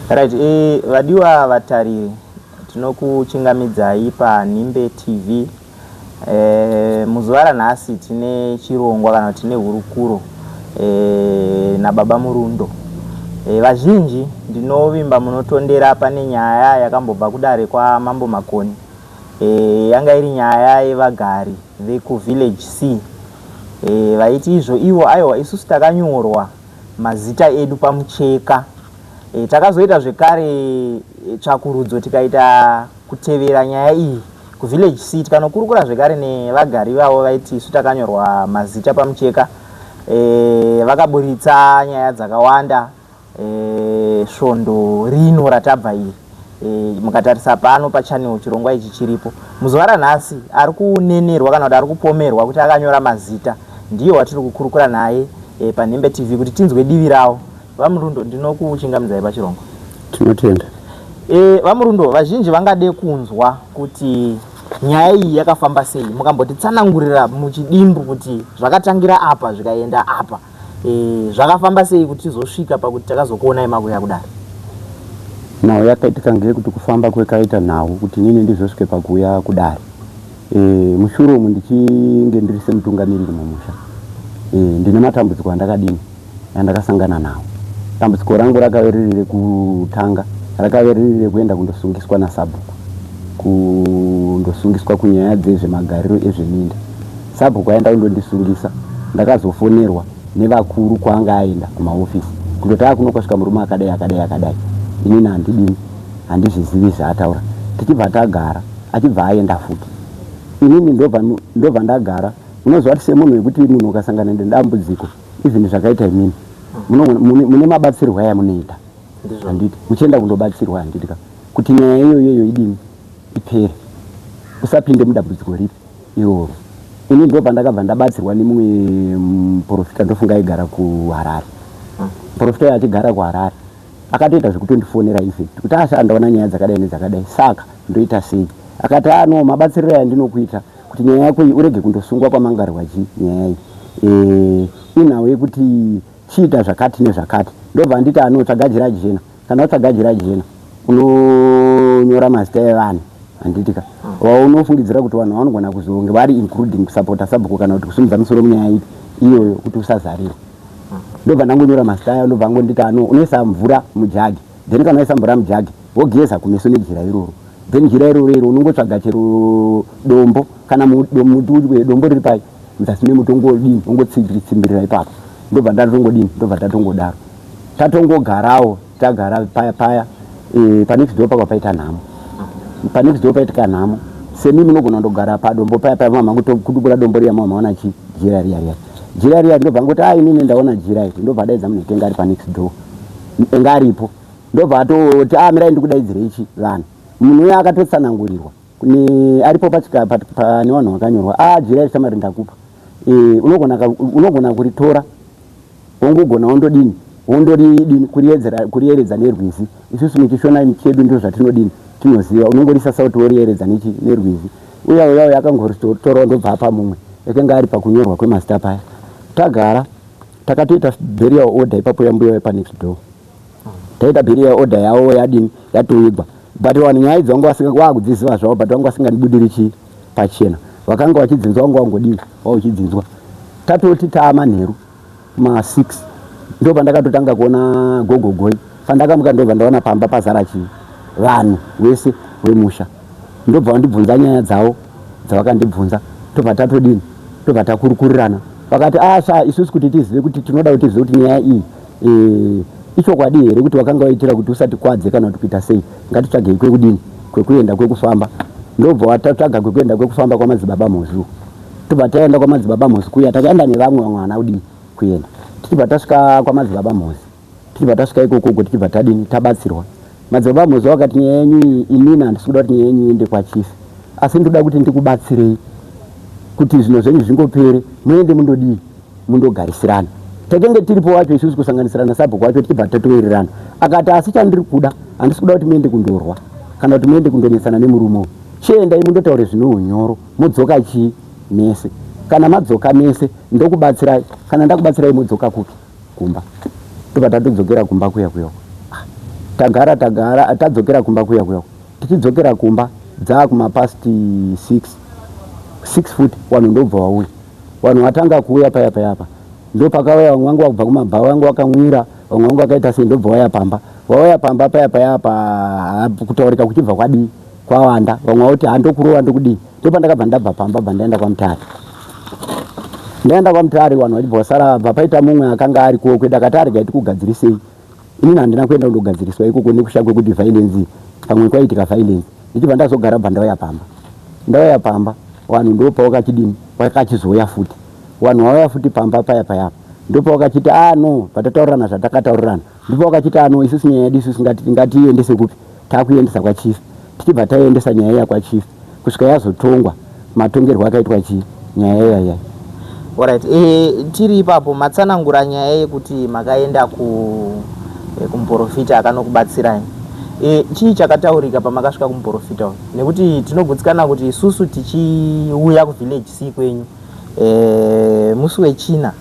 Right, vadiwa vatariri, tinokuchingamidzai paNhimbe TV. Muzuva ranhasi tine chirongwa kana kuti tine hurukuro nababa Murundo. Vazhinji ndinovimba munotondera pane nyaya yakambobva kudare kwaMambo Makoni. Yanga iri nyaya yevagari vekuVillage C vaiti izvo ivo aiwa isusu takanyorwa mazita edu pamucheka. Takazoita zvekare tsvakurudzo tikaita kutevera nyaya iyi kuVillage C tikanokurukura zvekare nevagari vavo vaiti isu takanyorwa mazita pamucheka. Vakaburitsa nyaya dzakawanda svondo rino ratabva iri. Mukatarisa pano pachannel chirongwa ichi chiripo. Muzuva ranhasi ari kunenerwa kana kuti ari kupomerwa kuti akanyora mazita ndiye watiri kukurukura naye paNhimbe TV kuti tinzwe divi ravo. VaMurundo, ndinokuchingamidzai pachirongwa. Tinotenda. VaMurundo, vazhinji vangade kunzwa kuti nyaya iyi yakafamba sei. Mukambotitsanangurira muchidimbu kuti zvakatangira apa zvikaenda apa. Zvakafamba sei kuti tizosvika pakuti takazokuonai makuya kudare? Nhau yakaitika ngeyekuti kufamba kwekaita nhau kuti inini ndizosvike pakuuya kudare. Mushure umu ndichinge ndiri semutungamiriri mumusha. Ndine matambudziko andakadini andakasangana nawo. Dambudziko rangu rakave riri rekutanga rakave riri rekuenda kundosungiswa nasabhuku. Kundosungiswa kunyaya dzezvemagariro ezveminda. Sabhuku aenda kundondisungisa ndakazofonerwa nevakuru kwaanga aenda kumahofisi kundoti akuno kwasvika murume akadai akadai akadai inini handidini handizvizivi zvaataura tichibva tagara achibva aenda futi inini ndobva ndagara unoziva kuti semunhu wekuti munhu ukasangana nedambudziko even zvakaita imini mune mabatsirwo aya munoita handiti muchienda kundobatsirwa handiti ka kuti nyaya iyoyo iyoyo idini ipere usapinde mudambudziko ripi iroro. Ini ndopandakabva ndabatsirwa nemumwe muprofita ndofunga aigara kuHarare. Muprofita uyo achigara kuHarare akatoita zvekutondifonera infact kuti asha ndaona nyaya dzakadai nedzakadai saka ndoita sei akati ah no mabatsiriro aya ndinokuita kuti nyaya yako iyi urege kundosungwa kwamangarwa chi nyaya iyi e, inhau yekuti chiita zvakati nezvakati ndobva anditi ano tsvaga jira jena Kana watsvaga jira jena unonyora mazita evanhu handiti ka waunofungidzira kuti vanhu vanogona kuzonge vari including kusapota sabhuku kana kuti kusumudza musoro munyaya ipi iyoyo kuti usazarirwa ndobva ndangonyora mazita ayo ndobva angonditi ano unoisa mvura mujagi then kana waisa mvura mujagi wogeza kumeso nejira iroro then jira iroro iro unongotsvaga chero dombo kana muti udye dombo riri pai muzasi memuti ongodini ongotsimbirira ipapo ndobva ndatongodini ndobva ndatongodaro Tatongogarawo tagara paya paya e, panext door pakwa paita nhamo panext door paitika nhamo semi munogona kundogara padombo paya paya mama kudubura dombo riya mama maona chi jira riya riya jira riya ndobva ngoti ah inini ndaona jira iri ndobva adaidza munhu tenga ari panext door enga aripo ndobva atoti ah mirai ndikudaidzirei chi vanhu munhu uya akatotsanangurirwa ne aripo pachika pane vanhu vakanyorwa ah jira iri shamari ndakupa e, unogona unogona kuritora Wongogona wondodini wondoridini kuriedzera kurieredza nerwizi isusu muchishona chedu ndizvo zvatinodini tinoziva unongorisa sauti worieredza nechi nerwizi uya uya uya akangoritorawo ndobva apa mumwe ekanga ari pakunyorwa kwemazita paya tagara takatoita burial order ipapo yambuya wepanext door taita burial order yavo yadini yatoigwa but vanhu nyaya idzi vanga vasinga vakudziziva zvavo but vanga vasingandibudiri chii pachena vakanga vachidzinzwa vanga vangodii vauchidzinzwa tatoti taamanheru ma 6 ndo pandakatotanga kuona gogogoi pandakamuka ndobva ndaona pamba pazara chii vanhu wese wemusha ndobva vandibvunza nyaya dzavo dzavakandibvunza tobva tatodini tobva takurukurirana vakati asha ah, isusu kuti tizive kuti tinoda kuti tizive kuti nyaya iyi e, ichokwadi here kuti wakanga waitira kuti usatikwadze kana kuti kuita sei ngatitsvagei kwekudini kwekuenda kwekufamba ndobva watatsvaga kwekuenda kwekufamba kwamadzibaba mhozi tobva taenda kwamadzibaba mhozi kuya takaenda nevamwe vamwe vana kudini kuenda tichibva tasvika kwamadzibaba mhozi tichibva tasvika ikokoko tichibva tadini tabatsirwa madzibaba mhozi vakati nyaya yenyu iyi inini handisi kuda kuti nyaya yenyu iende kwachief asi ndoda kuti ndikubatsirei kuti zvinhu zvenyu zvingopere muende mundodii mundogarisirana takenge tiripo wacho isusu kusanganisirana sabhuku wacho tichibva tatowirirana akati asi chandiri kuda handisi kuda kuti muende kundorwa kana kuti muende kundonetsana nemurume uyu chiendai mundotaure zvine unyoro modzoka chii mese kana madzoka mese ndokubatsirai kana ndakubatsirai modzoka kupi kumba tobva tatodzokera kumba kuya kuya ah. Tagara tagara tadzokera kumba kuya kuya. Tichidzokera kumba dzaa kumapast 6 6 futi vanhu ndobva vauya. Vanhu vatanga kuuya paya paya apa ndopakauya vamwe vangu vakubva kumabhawa vangu vakamwira vamwe vangu vakaita sei ndobva vauya pamba. Vauya pamba paya paya apa kutaurika kuchibva kwadii kwawanda vamwe vauti handokurova ndokudii ndopandakabva ndabva pamba bva ndaenda kwamutare. Ndaenda kwamutare vanhu vachibva vasara bva paita mumwe akanga ari kuwo kwedu akati aregai tikugadzirisei. Inini handina kuenda kundogadziriswa ikoko nekusha kwekuti violence pamwe kwaitika violence ndichibva ndazogara bva ndauya pamba ndauya pamba vanhu ndopawakachidini wakachizouya futi vanhu vauya futi pamba paya paya apa ndopawakachiti ah no patataurirana zvatakataurirana ndopawakachiti ah no isusu nyaya yedu isusu ngatiiendese kupi takuiendesa kwachief tichibva taiendesa nyaya iya kwachief kusvika yazotongwa matongerwo akaitwa chii nyaya iya iya. Alright, e, tiri ipapo matsanangura nyaya yekuti makaenda ku e, kumuporofita akanokubatsirai. E, chii chakataurika pamakasvika kumuporofita uyu? Nekuti tinogutsikana kuti isusu tichiuya kuvillage C kwenyu e, musi wechina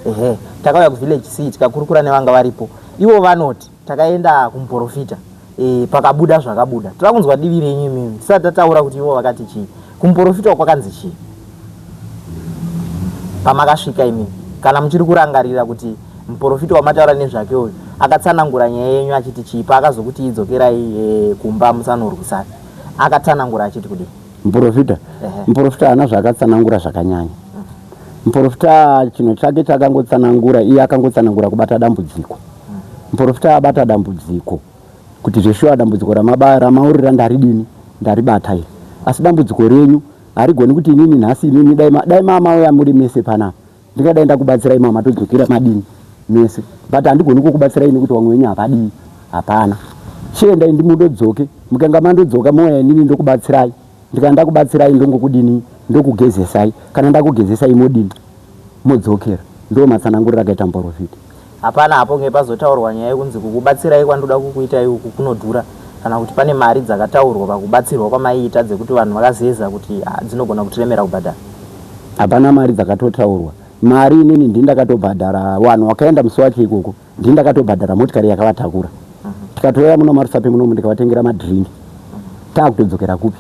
ehe takauya kuvillage C tikakurukura nevanga varipo. Ivo vanoti takaenda kumuporofita e, pakabuda zvakabuda. Toda kunzwa divi renyu imimi tisati tataura kuti ivo vakati chii. Kumuporofita kwakanzi chii pamakasvika imimi, kana muchiri kurangarira kuti muporofita wamataura nezvake uyu akatsanangura nyaya yenyu achiti chii paakazokuti idzokerai e, kumba musanorwisana, akatsanangura achiti kudii? Muporofita muporofita haana zvaakatsanangura zvakanyanya. Muporofita chinhu chake chaakangotsanangura iye akangotsanangura kubata dambudziko. Muporofita abata dambudziko kuti zveshuwa dambudziko ramaurira ndaridini ndaribata iri, asi dambudziko renyu harigoni kuti inini nhasi inini dai dai mamauya muri mese panapa ndingadai ndakubatsirai mama matodzokera madini mese, but handigoni kukubatsirai nekuti vamwe venyu havadii hapana. Chiendai ndimundodzoke, mukanga mandodzoka mouya inini ndokubatsirai, ndikanga ndakubatsirai ndongokudini ndokugezesai, kana ndakugezesai modini modzokera. Ndo matsananguriro akaita muporofita. Hapana hapo nge pazotaurwa nyaya yekunzi kukubatsirai kwandoda kukuitai uku kunodhura kana kuti pane mari dzakataurwa pakubatsirwa kwamaiita dzekuti vanhu vakazeza kuti ah, dzinogona kutiremera kubhadhara. Hapana mari dzakatotaurwa. Mari inini ndini ndakatobhadhara vanhu vakaenda musi wacho ikoko, ndini ndakatobhadhara motikari yakavatakura. Tikatouya muno maRusape munomu ndikavatengera madrink. Takutodzokera kupi?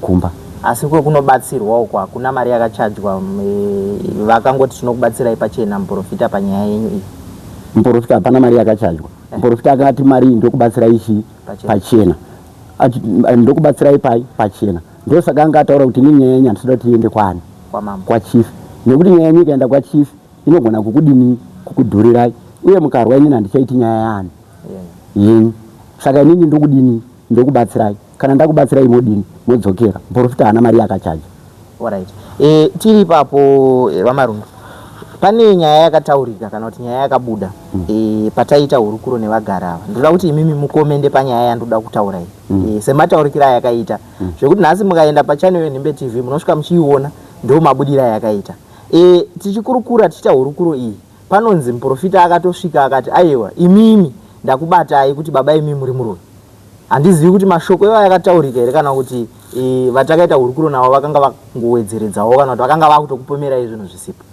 Kumba. Asi kwekunobatsirwa uko hakuna mari yakachajwa, vakangoti tinokubatsirai pachena muporofita panyaya yenyu iyi. Muporofita hapana mari yakachajwa. Muporofita akati mari iyi ndokubatsirai chii? Pachena. Ndokubatsirai pai? Pachena. Ndosaka anga ataura kuti inini nyaya yenyu handisida kuti iende kwaani? KwaChief. Nekuti nyaya yenyu ikaenda kwaChief inogona kukudini? Kukudhurirai. Uye mukarwa inini handichaiti nyaya yaani? Yenyu. Saka inini ndokudini? Ndokubatsirai. Kana ndakubatsirai modini? Modzokera. Muporofita haana mari yaakachaja. Alright. E, tiri ipapo e, VaMarundu. Pane nyaya yakataurika kana kuti nyaya yakabuda mm. E, pataita hurukuro nevagari ava. Ndoda kuti imimi mukomende panyaya yandoda kutaura iyi. Mm. E, semataurikiro ayakaita. Mm. Zvekuti nhasi mukaenda pachannel yeNhimbe TV munosvika muchiiona ndo mabudiro ayakaita. E, tichikurukura tichiita hurukuro iyi panonzi muporofita akatosvika akati aiwa imimi ndakubatai kuti baba imimi muri muroyi. Handizivi kuti mashoko iwayo akataurika here kana kuti e, vatakaita hurukuro navo vakanga vangowedzeredzawo kana kuti vakanga vakutokupomerai zvinhu zvisipo.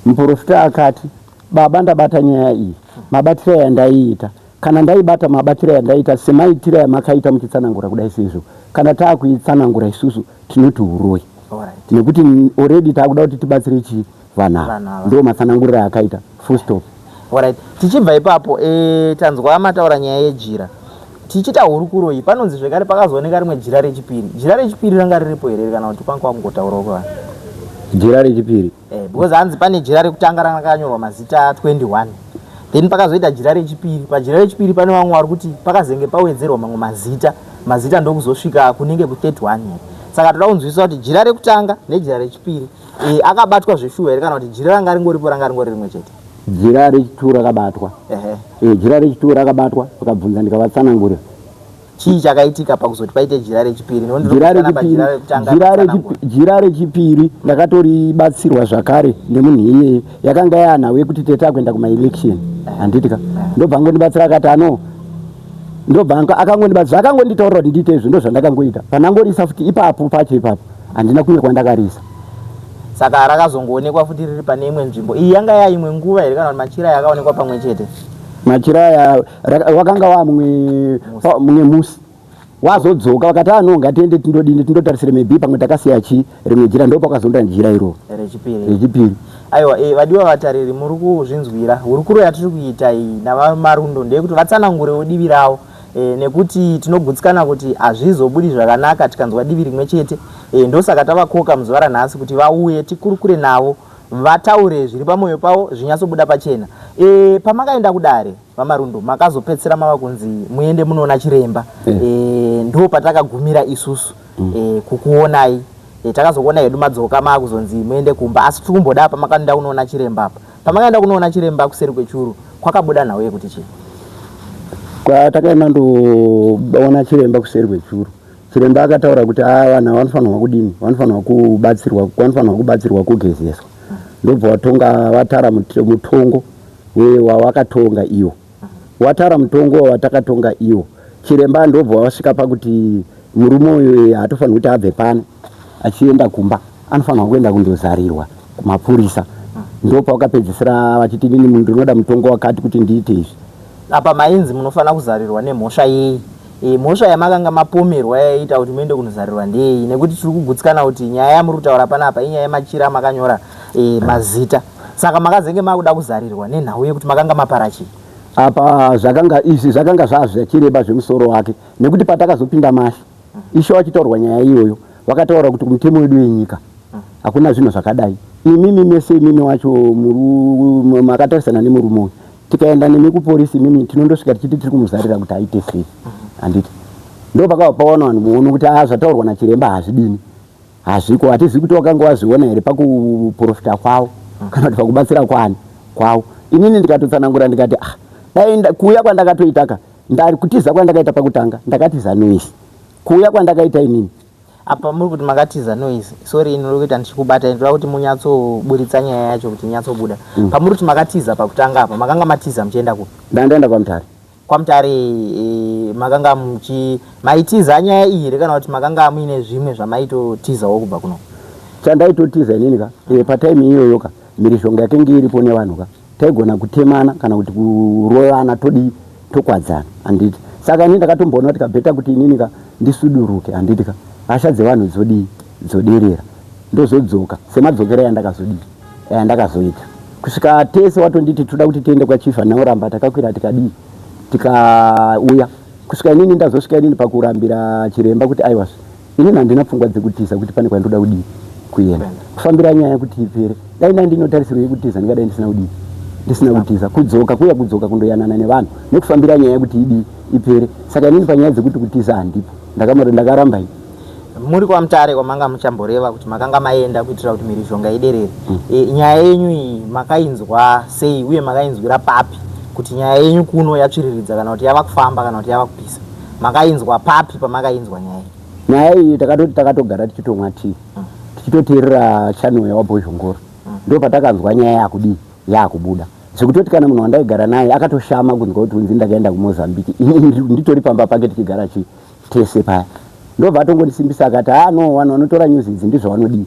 Muporofita akati, Baba ndabata nyaya iyi, mabatiro yandaiita, kana ndaibata mabatiro yandaiita semaitiro yamakaita muchitsanangura kudai seizvo, kana taakuitsanangura isusu tinoti huroyi. Nekuti already taakuda kuti tibatsire chii vanhu ava. Ndo matsananguriro akaita. Full stop. Alright. Tichibva ipapo e, tanzwa mataura nyaya yejira. Tichiita hurukuro iyi panonzi zvekare pakazooneka rimwe jira rechipiri. Jira rechipiri ranga riripo here kana kuti kwanga kwakungotaurawo kwevanhu? Jira rechipiri. Eh, because hanzi pane jira rekutanga ranga rakanyorwa mazita 21. Then pakazoita jira rechipiri. Pajira rechipiri pane vamwe vari kuti pakazenge pawedzerwa mamwe mazita. Mazita ndokuzosvika kunenge ku 31 here. Saka toda kunzwisisa kuti jira rekutanga nejira rechipiri e, akabatwa zveshuwa here kana kuti jira ranga ringoripo ranga ringori rimwe chete? Jira rechitu rakabatwa. Ehe. E, jira rechitu rakabatwa vakabvunza ndikavatsanangurira. Chii chakaitika pakuzoti paite jira rechipiri? Jira rechipiri ndakatoribatsirwa zvakare nemunhu iyeye yakanga yaanhau yekuti tete akuenda kumaelection handiti ka ndobva angondibatsira akati ano ndobva akangondibatsira akangonditaurira kuti ndiite izvo ndozvandakangoita panangorisa futi ipapo pacho ipapo handina kumwe kwandakarisa saka rakazongoonekwa futi riri pane imwe nzvimbo iyi yanga yaimwe nguva here kana kuti machira yakaonekwa pamwe chete? Machira aya wakanga wamwe mumwe musi wazodzoka vakati ano ah, ngatiende tindodini tindotarisire maybe pamwe takasiya chi rimwe jira ndo pakazonda jira iro rechipiri rechipiri aiwa e, vadiwa vatariri muri kuzvinzwira hurukuro yatiri kuita iyi navamarundo ndeyekuti vatsanangurewo divi ravo e, nekuti tinogutsikana kuti hazvizobudi zvakanaka tikanzwa divi rimwe chete e, ndosaka tavakoka muzuva ranhasi kuti vauye tikurukure navo vataure zviri pamwoyo pavo zvinyatsobuda pachena e, pamakaenda kudare VaMarundo, makazopedzisira mava kunzi muende munoona chiremba mm. E, ndo patakagumira isusu mm. E, kukuonai e, takazokuona hedu madzoka maakuzonzi muende kumba asi tiri kumboda apa makaenda kunoona chiremba apa pamakaenda kunoona chiremba kuseri kwechuru kwakabuda nhau yekuti chii kwatakaenda ndoona chiremba kuseri kwechuru chiremba akataura kuti a ah, vanhu vanofanirwa kudini vanofanirwa kubatsirwa vanofanirwa kubatsirwa kugezeswa ndobva watonga vatara mutongo wawakatonga iwo watara mutongo wawatakatonga iwo chiremba ndobva wasvika pakuti murume uyu haatofanirwi kuti abve pano achienda kumba anofanirwa kuenda kundozarirwa kumapurisa ndopawakapedzisira vachiti inini ndinoda mutongo wakati kuti ndiite izvi apa mainzi munofanira kuzarirwa nemhosva yei e, mhosva yamakanga mapomerwa yaiita kuti muende kunozarirwa ndeyei nekuti tiri kugutsikana kuti nyaya yamuri kutaura panapa inyaya yemachira makanyora e, mazita Saka makazenge makuda kuzarirwa nenhau yekuti makanga mapara chii? Apa zvakanga izvi zvakanga zvazvachireba zvemusoro wake nekuti patakazopinda mashe ishe wachitaurwa nyaya iyoyo vakataura kuti kumutemo wedu wenyika hakuna zvinhu zvakadai imimi mese imimi wacho makatarisana nemurume uyu tikaenda nemi kuporisi imimi tinondosvika tichiti tiri kumuzarira kuti aite sei handiti ndo pakava pawana vanhu muono kuti a ah, zvataurwa nachiremba hazvidini Hazviko, hatizivi kuti wakanga wazviona here pakuprofita kwavo kana kuti pakubatsira kwani kwavo. Inini ndikatotsanangura ndikati ah, dai kuuya kwandakatoitaka ndari kutiza kwandakaita pakutanga ndakatiza noise kuuya kwandakaita inini apa muri kuti makatiza noise sorry ini ndiri kuita ndichikubata ndinoda kuti munyatsoburitsa nyaya yacho kuti inyatsobuda mm. pamuri kuti makatiza pakutanga apa makanga matiza muchienda kupi ndandaenda kwamutare KwaMutare e, makanga muchi maitiza nyaya iyi here kana kuti makanga muine zvimwe zvamaitotizawo kubva kuno? Chandaitotiza inini ka e, patime iyoyo ka mhirizhonga yakenge iripo nevanhu ka taigona kutemana kana kuti kurovana todii tokwadzana handiti saka inini ndakatomboona kuti kabheta kuti inini ka ndisuduruke handiti ka hasha dzevanhu dzodii dzoderera ndozodzoka semadzokero yandakazodii yandakazoita kusvika tese watonditi toda kuti tiende kwachief anaoramba takakwira tikadii tikauya kusvika inini ndazosvika inini pakurambira chiremba kuti aiwa inini handina pfungwa dzekutiza kuti pane kwandoda kudii kuenda kufambira nyaya kuti ipere dai ndai ndinotarisiro yekutiza ndingadai ndisina kudii ndisina kutiza kudzoka kuya kudzoka kundoyanana nevanhu nekufambira nyaya yekuti idii ipere saka inini panyaya dzekuti kutiza handipo ndakamati ndakaramba ini Muri kwaMutare kwamanga muchamboreva kuti makanga maenda kuitira kuti mhirizhonga iderere. Mm. E, nyaya yenyu iyi makainzwa sei uye makainzwira papi kuti nyaya yenyu kuno yatsviriridza kana kuti yava kufamba kana kuti yava kupisa? Makainzwa papi pamakainzwa nyaya iyi? Nyaya iyi takatoti takatogara tichitomwa tii mm. tichitoteerera channel yaWabhozhongora mm. ndo patakanzwa nyaya yakudii yakubuda zvekutoti kana munhu wandaigara naye akatoshama kunzwa kuti unzi ndakaenda kuMozambique ini nditori pamba pake tichigara chii tese paya ndobva atongondisimbisa akati haa no vanhu vanotora news idzi ndizvo vanodii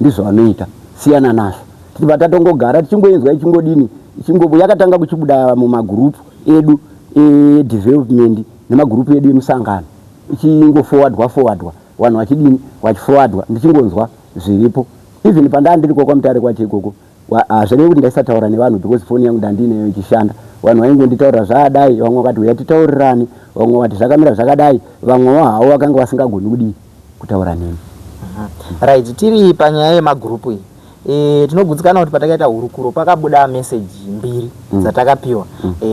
ndizvo vanoita siyana nazvo tichibva tatongogara tichingoinzwa ichingodini ichingobu yakatanga kuchibuda mumagurupu edu edevelopment nemagurupu edu emusangano ichingofowadwa fowadwa vanhu vachidini vachifowadwa ndichingonzwa zviripo even pandaa ndiri kwakwamutare kwacho ikoko Hazvireve kuti ndaisataura nevanhu because foni yangu ndandiinayo ichishanda. Vanhu vaingonditaurira zvaadai, vamwe vakati huya titaurirane, vamwe vakati zvakamira zvakadai, vamwewo havo vakanga vasingagoni kudii kutaura neni. Right, tiri panyaya yemagroup iyi e, tinogutsikana kuti patakaita hurukuro pakabuda message mbiri mm. dzatakapiwa mm. E,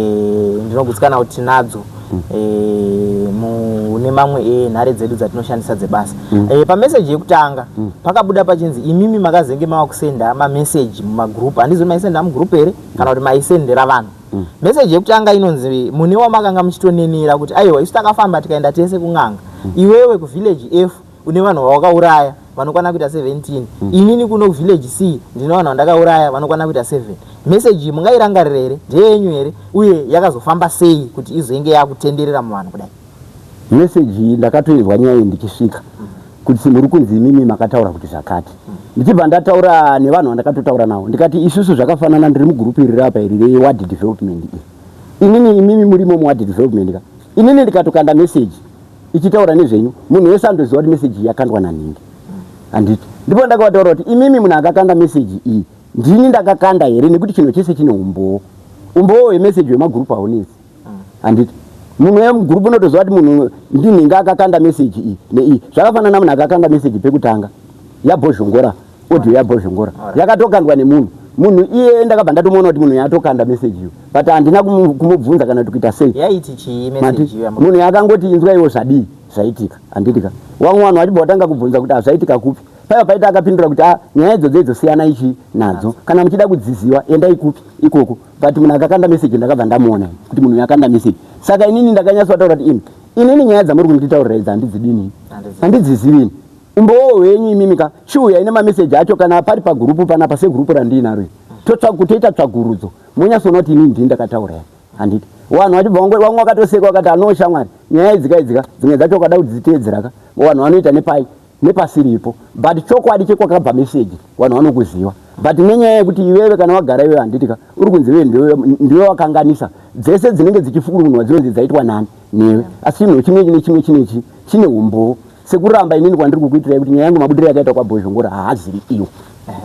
ndinogutsikana kuti tinadzo mm. e, mune mamwe enhare dzedu dzatinoshandisa dzebasa mm. e, pameseji yekutanga mm. pakabuda pachinzi imimi makazenge mava kusenda mameseji mumagroup handizi maisenda mugroup here kana kuti maisendera vanhu mm. meseji yekutanga inonzi mune wamakanga muchitonenera kuti aiwa isu takafamba tikaenda tese kun'anga mm. iwewe kuvillage f une vanhu vawakauraya vanokwana kuita 17 mm. inini kuno kuvillage c ndine vanhu vandakauraya vanokwana kuita 7 meseji iyi mungairangarira here ndeyenyu here uye yakazofamba sei kuti izenge yakutenderera muvanhu kudai meseji iyi ndakatoinzwa nyaya iyi ndichisvika kuti muri kunzi imimi makataura kuti zvakati ndichibva ndataura nevanhu vandakatotaura navo ndikati isusu zvakafanana ndiri mugurupu iri rapa iri reward development iri. Inini imimi murimo muward development ka, inini ndikatokanda meseji ichitaura nezvenyu, munhu wese anotoziva kuti meseji iyi yakandwa nanhingi, handiti? Ndipo ndakavataura kuti imimi munhu akakanda meseji iyi ndini ndakakanda here, nekuti chinhu chese chine umbowo. Umbowo hwemeseji hwemagurupu haunetsi, handiti? Munhu wemugurupu unotoziva kuti munhu ndinhingi akakanda meseji iyi neiyi. Zvakafanana munhu akakanda meseji pekutanga yabhozhongora, audio yabhozhongora yakatokandwa nemunhu. Munhu iye ndakabva ndatomuona kuti munhu yatokanda meseji iyo, but handina kumubvunza kana kuti kuita sei. Yaiti chii message iyo? Munhu yakangoti inzwa iwo zvadii zvaitika, handiti ka? Wamwe vanhu vachibva vatanga kubvunza kuti hazvaitika kupi. Paiva paita akapindura kuti a nyaya idzodzo idzo siyana ichi nadzo, kana muchida kudziziva endai kupi ikoko. But munhu akakanda meseji ndakabva ndamuona kuti munhu yakanda meseji. Saka inini ndakanyatsotaura kuti inini nyaya dzamuri kunditaurira idzi handidzidini, handidzizivi ini. Umbowo hwenyu imimi ka, chiuyai nemameseji acho kana pari pagurupu panapa segurupu randiinaro iri, toita tsvagurudzo monyatsoona kuti inini ndini ndakataura here, handiti? Vanhu vachibva vamwe vakatoseka vakati ano shamwari, nyaya idzika idzika dzimwe dzacho ukada kudziteedzera ka, vanhu vanoita nepai nepasiripo. But chokwadi chekwakabva meseji vanhu vanokuziva, but nenyaya yekuti iwewe kana wagara iwewe, handiti ka, uri kunzi iwewe ndiwe wakanganisa, dzese dzinenge dzichifukunurwa dzinonzi dzaitwa nani? Newe. Asi chinhu chimwe nechimwe chinechi chine umbowo. Sekuramba inini kwandiri kukuitirai kuti nyaya yangu mabudiro yakaita kwaBhozhongora haaziri iwo,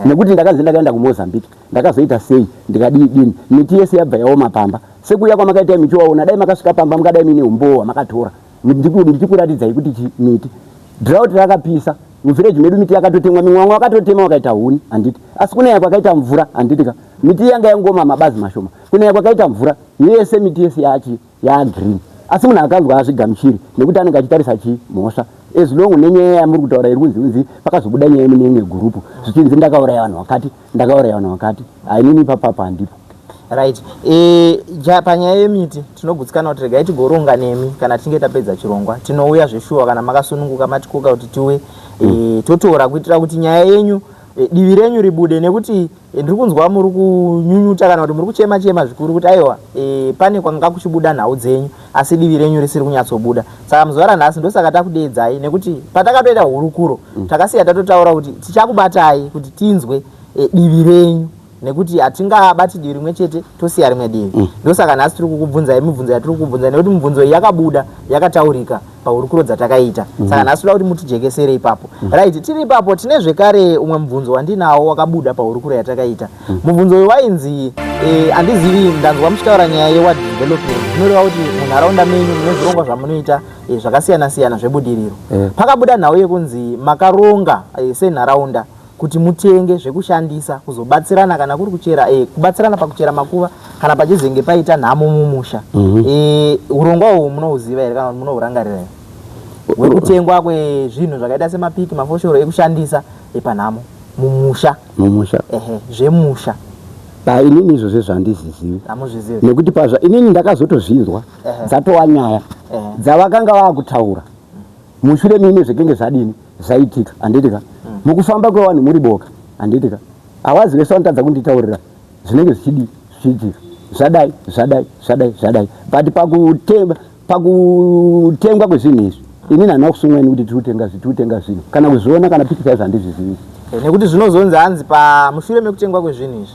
nekuti ndakanzi ndakaenda kuMozambique, ndakazoita sei, ndikadii dini, miti yese yabva yaoma pamba. Sekuuya kwamakaita michiwaona, dai makasvika pamba mukadai muine umbowo hwamakatora ndichikuratidzai kuti miti drought rakapisa muvhireji medu, miti yakatotemwa, mimwe vamwe vakatotema vakaita huni, handiti? Asi kunaya kwakaita mvura, handiti ka, miti yanga yangoma mabazi mashoma. Kunaya kwakaita mvura yese, miti yese yachi yagreen. Asi munhu akanzwa azvigamuchiri nekuti anenge achitarisa chi mhosva. As long nenyaya yamuri kutaura iri kunzi unzi pakazobuda nyaya mune imwe gurupu zvichinzi ndakauraya vanhu vakati, ndakauraya vanhu vakati, hainini ipapapo handipo. Right, panyaya yemiti tinogutsikana kuti regai tigoronga nemi kana tichinge tapedza chirongwa. Tinouya zveshuwa kana makasununguka matikoka kuti tiwe totora kuitira kuti nyaya yenyu divi renyu ribude, nekuti ndiri kunzwa muri kunyunyuta kana kuti muri kuchema chema zvikuru kuti aiwa, pane kwanga kuchibuda nhau dzenyu asi divi renyu risiri kunyatsobuda. Saka muzuva ranhasi ndosaka takudeedzai, nekuti patakatoita hurukuro takasiya tatotaura kuti tichakubatai kuti tinzwe divi renyu, nekuti hatingabati divi rimwe chete tosiya rimwe divi. Ndosaka nhasi tiri kukubvunzai mibvunzo yatiri kukubvunzai, nekuti mibvunzo iyi yakabuda yakataurika pahurukuro dzatakaita. Saka nhasi toda kuti mutijekesere ipapo. Right, tiri ipapo, tine zvekare umwe mubvunzo wandinawo wakabuda pahurukuro yatakaita. Mubvunzo uyu wainzi, handizivi, ndanzwa muchitaura nyaya yeward development, zvinoreva kuti munharaunda menyu mune zvirongwa zvamunoita zvakasiyana siyana zvebudiriro. Pakabuda nhau yekunzi makaronga senharaunda kuti mutenge zvekushandisa kuzobatsirana kana kuri kuchera, kubatsirana pakuchera makuva kana pachizenge paita nhamo mumusha. Urongwa uhwu munohuziva here kana kuti munohurangarira here, hwekutengwa kwezvinhu zvakaita semapiki, mafoshoro ekushandisa panhamo mumusha? Mumusha? Ehe, zvemusha. Inini izvozvo zvandizizivi. Hamuzvizivi? Nekuti pazva inini ndakazotozvinzwa dzatova nyaya dzavakanga vaakutaura mushure mine zvekenge zvadini zvaitika, handiti ka? Mukufamba kwevanhu muri boka, handiti ka, hawazi vese vanotadza kunditaurira zvinenge zvichidi zvichiitika, zvadai zvadai zvadai zvadai. But pakutengwa kwezvinhu izvi inini handina kusungwa ini kuti tiri kutenga tiri kutenga zvinhu kana kuzviona kana pikicha izvo handizvizivi. Nekuti zvinozonzi hanzi pamushure mekutengwa kwezvinhu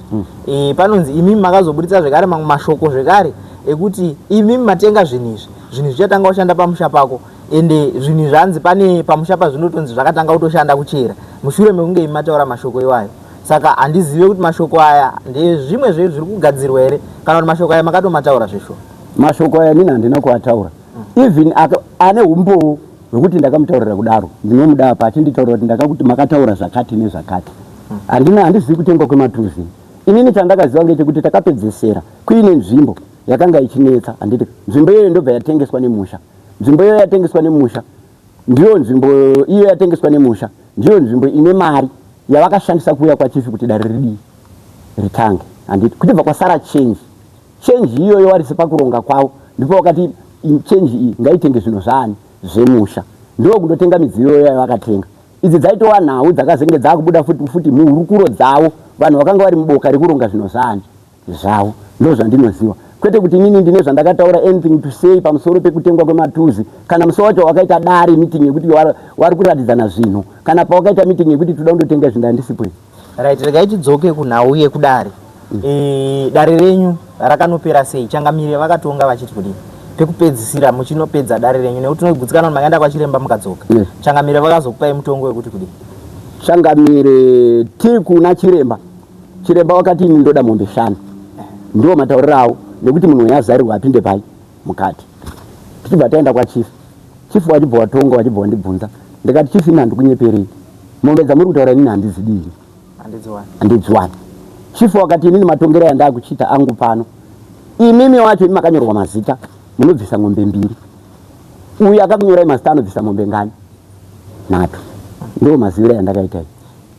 izvi panonzi imimi makazoburitsa zvekare mamwe mashoko zvekare ekuti imimi matenga zvinhu izvi, zvinhu zvichatanga kushanda pamusha pako. Ende zvinhu izvi hanzi pane pamusha pazvinotonzi zvakatanga kutoshanda kuchera mushure mekunge imi mataura mashoko iwayo. Saka handizive kuti mashoko aya ndezvimwe zvezviri kugadzirwa here kana kuti mashoko aya makatomataura zveshuwa. Mashoko aya inini handina kuataura. Even ane umbowo hwekuti ndakamutaurira kudaro, ndinomuda apa achinditaurira kuti ndakakuti makataura zvakati nezvakati. Handina, handizivi kutengwa kwematuzi. Inini chandakaziva ngechekuti takapedzesera kuine nzvimbo yakanga ichinetsa, handiti? Nzvimbo iyoyo ndobva yatengeswa nemusha. Nzvimbo iyoyo yatengeswa nemusha ndiyo nzvimbo iyo yatengeswa nemusha ndiyo nzvimbo ine mari yavakashandisa kuuya kwachifi kuti dare ridii ritange, handiti? Kuchibva kwasara change. Change iyoyo warisi pakuronga kwavo ndipo vakati change iyi ngaitenge zvinhu zvaani zvemusha, ndo kundotenga midziyo iyoyo yavakatenga. Idzi dzaitova nhau dzakazenge dzakubuda futi futi muhurukuro dzavo, vanhu vakanga vari muboka rekuronga zvinhu zvaani zvavo. Ndo zvandinoziva, kwete kuti inini ndine zvandakataura, anything to say pamusoro pekutengwa kwematuzi, kana musi wacho wakaita dare meeting yekuti wari kuratidzana zvinhu, kana pawakaita meeting yekuti toda kundotenga zvinhu, handisipo. Right, regai tidzoke kunhau yekudare. Dare renyu Rakanopera sei? Changamire vakatonga vachiti kudii? Pekupedzisira muchinopedza dare renyu nekuti tinogutsikana kuti makaenda kwachiremba mukadzoka. Yes. Changamire vakazokupai mutongo wekuti kudii? Changamire tiri kuna chiremba. Chiremba wakati ini ndoda mombe shanu. Ndiwo matauriro avo nekuti munhu uyu azarirwa apinde pai mukati. Tichibva taenda kwachief. Chief wachibva watonga wachibva wandibvunza. Ndikati chief ini handikunyeperei. Mombe dzamuri kutaura inini handizidi ini. Handidziwani. Chief wakati inini matongero andakuchiita angu pano. Imimi wacho imi makanyorwa mazita munobvisa mombe mbiri. Uyu akakunyorai mazita anobvisa mombe ngani? Nhatu. Ndiwo maziviro andakaita iyi.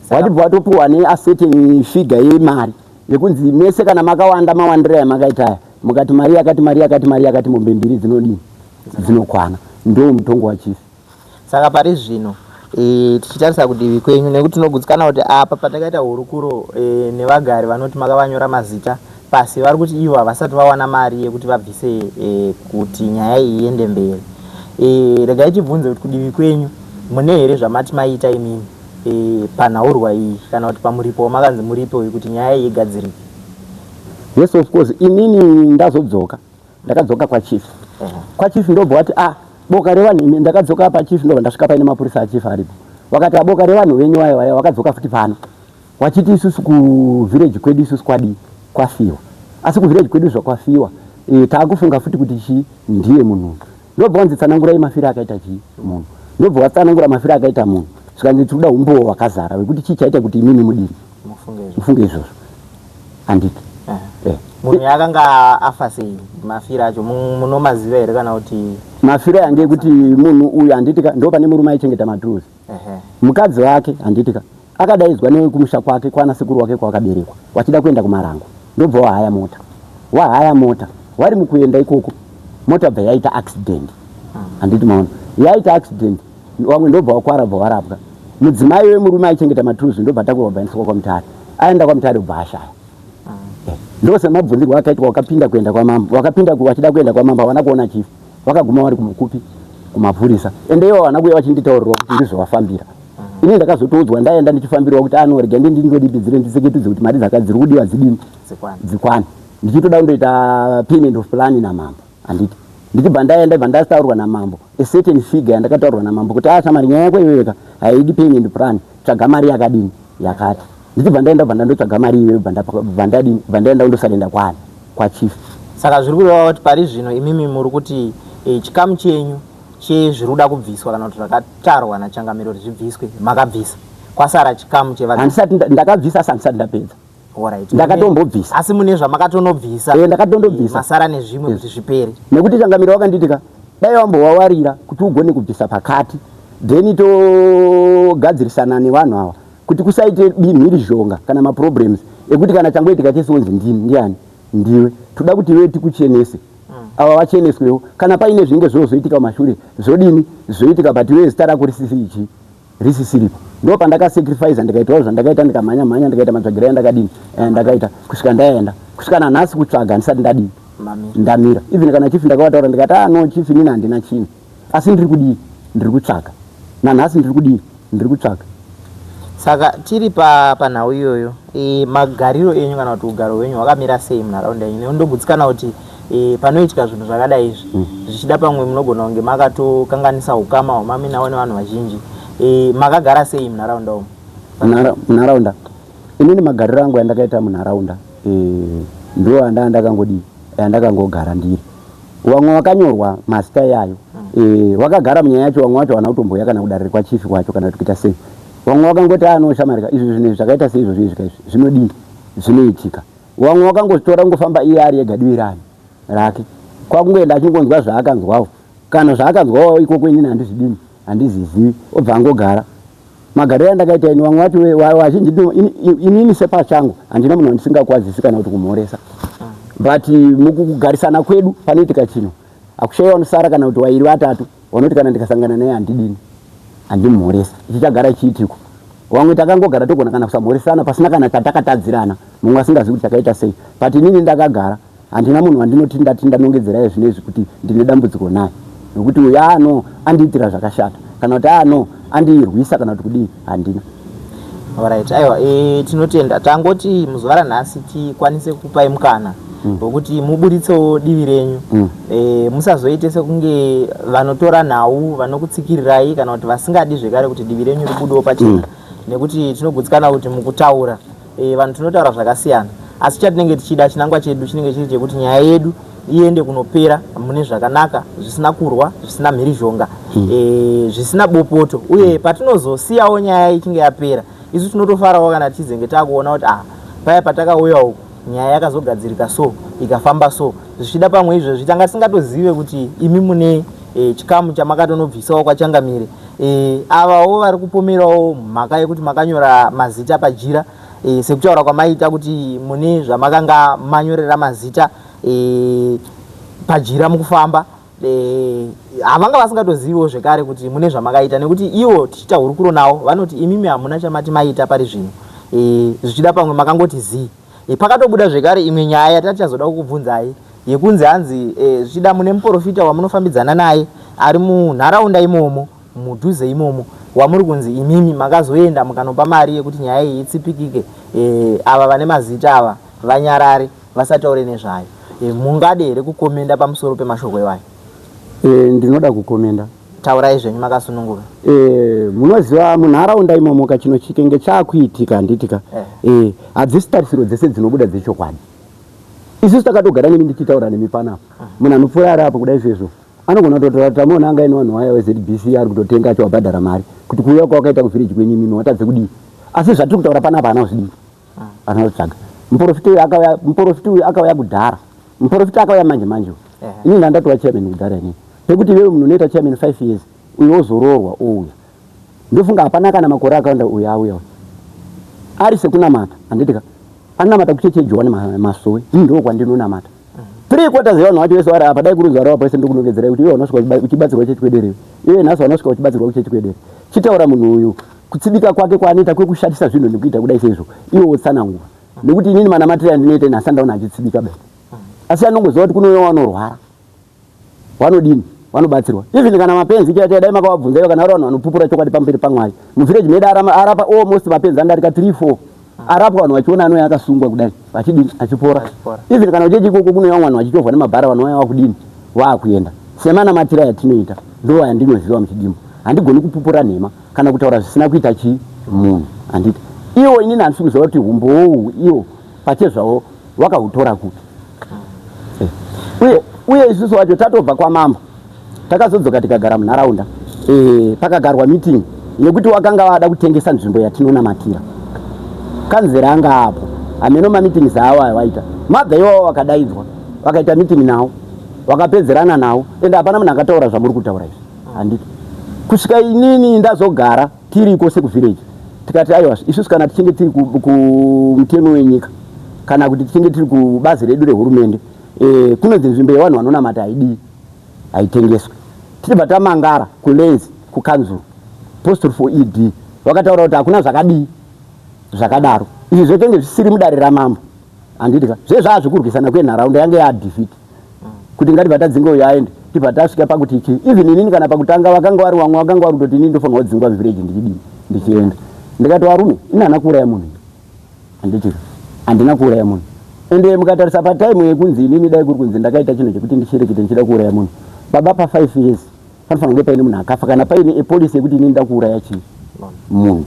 Wachibva watopiwa neacertain figure yemari yekunzi mese kana makawanda mawandiro yamakaita aya mukati mari yakati mari yakati mari yakati mombe mbiri dzinodini dzinokwana. Ndiwo mutongo wachief. Saka pari zvino e, tichitarisa kudivi kwenyu nekuti tinogutsikana kuti apa patakaita hurukuro e, nevagari vanoti makavanyora mazita pasi vari kuti ivo havasati vawana mari yekuti vabvise e, kuti nyaya iyi iende mberi. E, regai tibvunze kuti kudivi kwenyu mune here zvamati maita imimi e, panhaurwa iyi kana kuti pamuripo wamakanzi muripe uyu kuti nyaya iyi igadzirike? Yes, of course. Inini ndazodzoka ndakadzoka kwachief. Kwachief ndobva wati ah, boka revanhu imi ndakadzoka pachief ndobva ndasvika paine mapurisa achief aripo. Wakati aboka revanhu venyu vaya vaya wakadzoka futi pano. Wachiti isusu kuvillage kwedu isusu kwadii kwafiwa. Asi kuvillage kwedu zvakwafiwa e, taakufunga futi kuti chii ndiye munhu. Ndobva wanzi tsanangurai mafiro akaita chii munhu. Ndobva watsanangura mafiro akaita munhu. Zvikanzi tikuda umbowo hwakazara wekuti chii chaita kuti imimi mudini mufunge izvozvo. Handiti. Eh. Munhu yakanga afa sei mafiro acho munomaziva here kana kuti mafiro yange ekuti munhu uyu handitika ndo pane murume aichengeta maturuzi. Mukadzi wake handitika akadaidzwa nekumusha kwake kwana sekuru wake kwakaberekwa wachida kuenda kumarango ndobva wahaya mota wahaya mota wari mukuenda ikoko mota bva yaita accident handiti maona yaita accident wamwe ndobva wakwara bva warapwa mudzimai wemurume aichengeta maturuzi ndobva atakurwa bva aendeswa kwamutare aenda kwamutare bva ashaya ndosemabvunzirwo akaitwa wakapinda kuenda kwamambo wakapinda wachida kuenda kwamambo hawana kuona chifu vakaguma vari kupi kumapurisa ende ivo havana kuuya vachinditaurirwa kuti ndizvo vafambira ini ndakazotoudzwa ndaenda ndichifambirwa kuti ano rega ndi ndingodipidzire nditseketudze kuti mari dzaka dziri kudiwa dzidini dzikwane ndichitoda kundoita payment of plan namambo handiti ndichibva ndaenda bva ndataurwa namambo a certain figure yandakataurwa namambo kuti ah shamari nyaya yako iyoyoka haidi payment plan tsvaga mari yakadini yakati ndichibva ndaenda bva ndandotsvaga mari iyoyo bva ndadini bva ndaenda kundosarenda kwani kwachief. Saka zviri kureva kuti pari zvino imimi muri kuti e, chikamu chenyu chezviri kuda kubviswa kana kuti zvakatarwa nachangamire kuti zvibviswe makabvisa kwasara chikamu cheva handisati ndakabvisa asi handisati ndapedza. Alright. Ndakatombobvisa. Asi mune zvamakatonobvisa. Eh, ndakatondobvisa. Masara nezvimwe kuti zvipere. Nekuti changamire wakanditika dai wambowawarira kuti ugone kubvisa pakati then togadzirisana nevanhu ava kuti kusaite mhirizhonga kana maproblems ekuti kana changoitika chese wonzi ndini ndiani ndiwe toda kuti iwe tikuchenese ava vacheneswewo kana paine zvinenge zvozoitika kumashure zvodini zvoitika but iwe zita rako risisi ichi risisiripo ndo pandakasacrifice ndikaitawo zvandakaita ndikamhanya mhanya ndikaita matsvagiro andakadini eh, ndakaita kusvika ndaenda kusvika nanhasi kutsvaga ndisati ndadini ndamira even kana chief ndakavataura ndikati ah no chief inini handina chinhu asi ndiri kudii ndiri kutsvaga nanhasi ndiri kudii ndiri kutsvaga saka tiri pa panhau iyoyo e, magariro enyu kana kuti ugaro hwenyu hwakamira sei munharaunda yenyu nekuti ndogutsikana kuti e, panoitika zvinhu zvakadai izvi mm. zvichida pamwe munogona kunge makatokanganisa ukama hwamaminawo nevanhu vazhinji e, makagara sei munharaunda umu munharaunda inini magariro angu andakaita munharaunda e, ndo andaa ndakangodii andakangogara ndiri Wamwe wakanyorwa mazita iyayo e, wakagara munyaya yacho, wamwe wacho hawana kutomboya kana kudare kwachief kwacho kana kuti kuita sei. Wamwe wakangoti anoshamarika ah, izvi zvinhu izvi zvakaita sei izvozvo izvi kaizvi zvinodii zvinoitika. Wamwe wakangozvitora kungofamba iye ari ega divi rani rake kwakungoenda achingonzwa zvaakanzwawo kana zvaakanzwawo ikoko inini handizvidini handizizivi obva angogara magariro andakaita ini vamwe vacho vazhinji inini sepachangu handina munhu wandisingakwazisi kana kuti kumhoresa but mukugarisana kwedu panoitika chinhu hakushaiwa vanosara kana kuti wairi vatatu vanoti kana ndikasangana naye handidini handimhoresa ichi chagara chiitiko vamwe takangogara togona kana kusamhoresana pasina kana chatakatadzirana mumwe asingazivi kuti takaita sei but inini ndakagara Handina munhu wandinoti ndati ndanongedzera izvi neizvi kuti ndine dambudziko naye nokuti uyu aa no andiitira zvakashata kana kuti aa no andirwisa kana kuti kudii handina. Alright, aiwa e, tinotenda. Tangoti muzuva ranhasi tikwanise kukupai mukana wekuti muburitsewo divi renyu. Musazoite sekunge vanotora nhau vanokutsikirirai kana kuti vasingadi zvekare kuti divi renyu ribudewo pachena, nekuti tinogutsikana kuti mukutaura vanhu tinotaura zvakasiyana, asi chatinenge tichida, chinangwa chedu chinenge chiri chekuti nyaya yedu iende kunopera mune zvakanaka, zvisina kurwa, zvisina mhirizhonga, zvisina bopoto. Uye patinozosiyawo nyaya ichinge yapera, isu tinotofarawo kana tichizenge takuona kuti ah, paya patakauya uku nyaya yakazogadzirika, so ikafamba. So zvichida pamwe izvezvi tanga tisingatozive kuti imi mune chikamu chamakatonobvisawo kwachangamire avawo vari kupomerawo mhaka yekuti makanyora mazita pajira, sekutaura kwamaita kuti mune zvamakanga manyorera mazita pajira mukufamba. Havanga vasingatoziviwo zvekare kuti mune zvamakaita, nekuti ivo tichiita hurukuro navo vanoti imimi hamuna chamati maita pari zvino. Zvichida pamwe makangoti zii. Pakatobuda zvekare imwe nyaya yatatichazoda kukubvunzai yekunzi hanzi zvichida mune muprofita wamunofambidzana naye ari munharaunda imomo, mudhuze imomo, wamuri kunzi imimi makazoenda mukanopa mari yekuti nyaya iyi itsipikike, ava vane mazita ava vanyarare, vasataure nezvayo. Mungade here kukomenda pamusoro pemashoko iwayo? Ndinoda kukomenda. Taurai zvenyu makasununguka. Munoziva munharaunda imomo kachino chikenge chaakuitika, handitika? Hadzisi tarisiro dzese dzinobuda dzechokwadi. Isusu takatogara nemi, ndichitaura nemi panapa, munhu anopfuura ari apo kudai izvezvo anogona kutotora tamuona anga ine vanhu vaya veZBC ari kutotenga achiwabhadhara mari kuti kuuya kwawakaita kuvhireji kwenyu imimi watadze kudii. Asi zvatiri kutaura panapa haana kuzvidii, haana kutsvaga. Muprofita uyu akauya, muprofita uyu akauya kudhara, muprofita akauya manje manje. Inini ndandatova chairman kudhara inini, pekuti iwewe munhu unoita chairman 5 years, uyu wozoroorwa ouya. Ndofunga hapana kana makore akawanda uyu auya. Uyu ari sekunamata, handitika? Anamata kuchechi yeJohani Masowe. Ini ndo kwandinonamata. Three quarters yevanhu vacho vese vari apa, dai kurunzi vari apa vese, ndokunongedzerai kuti iwe unosvika uchibatsirwa chechi kwedereyo, iwe nhasi vanosvika uchibatsirwa kuchechi kwedere. Chitaura munhu uyu kutsibika kwake kwaanoita kwekushatisa zvinhu nekuita kudai seizvo, iwe wotsanangura, nekuti inini manamatiro andinoita ini hasi ndaona achitsibika be, asi anongoziva kuti kunouya vanorwara, vanodini, vanobatsirwa. Even kana mapenzi chaicho, dai makavabvunza ivo, kana vari vanhu vanopupura chokwadi pamberi paMwari, muvhireji medu arapa almost mapenzi andarika 3 4 arapwa, vanhu vachiona anouya akasungwa kudai, vachidini, achipora. Even kana uchechi ikoko kunouya vanhu vachichovhwa nemabhara, vanouya vakudini, vaakuenda. Semanamatiro yatinoita ndo yandinoziva muchidimbu. Handigoni kupupura nhema kana kutaura zvisina kuita chii munhu, handiti? Iwo inini handisi kuziva kuti umbowo iwo pachezvavo wakahutora kupi. Uye isusu wacho tatobva kwamambo, takazodzoka tikagara munharaunda. Pakagarwa meeting yekuti wakanga vada kutengesa nzvimbo yatinonamatira. Kanzera anga apo, hameno mameetings avo awaita. Mabva iwawo vakadaidzwa, vakaita meeting nawo, vakapedzerana nawo, ende hapana munhu akataura zvamuri kutaura izvi, handiti? Kusvika inini ndazogara tiriko sekuvhireji, tikati aiwa, isusu kana tichinge tiri kumutemo wenyika kana kuti tichinge tiri kubazi redu rehurumende, kunonzi nzvimbo yevanhu vanonamata haidii, haitengeswi. Tichibva tamangara kulands kukanzuru, postal for ed vakataura kuti hakuna zvakadii zvakadaro. Izvi zvekenge zvisiri mudare ramambo, handitika? Zvezvaa zvekurwisana kwenharaunda yange yadefeat kuti ngatibva tadzinga uyo aende. Tibva tasvika pakuti chi even inini kana pakutanga vakanga vari vamwe vakanga vari kutoti inini ndofanirwa kudzingwa muvhireji ndichidini, ndichienda. Ndikati varume, ini hana kuuraya munhu, handitika? Handina kuuraya munhu. Ende mukatarisa patime yekunzi inini dai kuri kunzi ndakaita chinhu chekuti ndisherekete ndichida kuuraya munhu, baba, pa5 years panofanira kunge paine munhu akafa kana paine epolicy yekuti inini nda kuuraya chii munhu.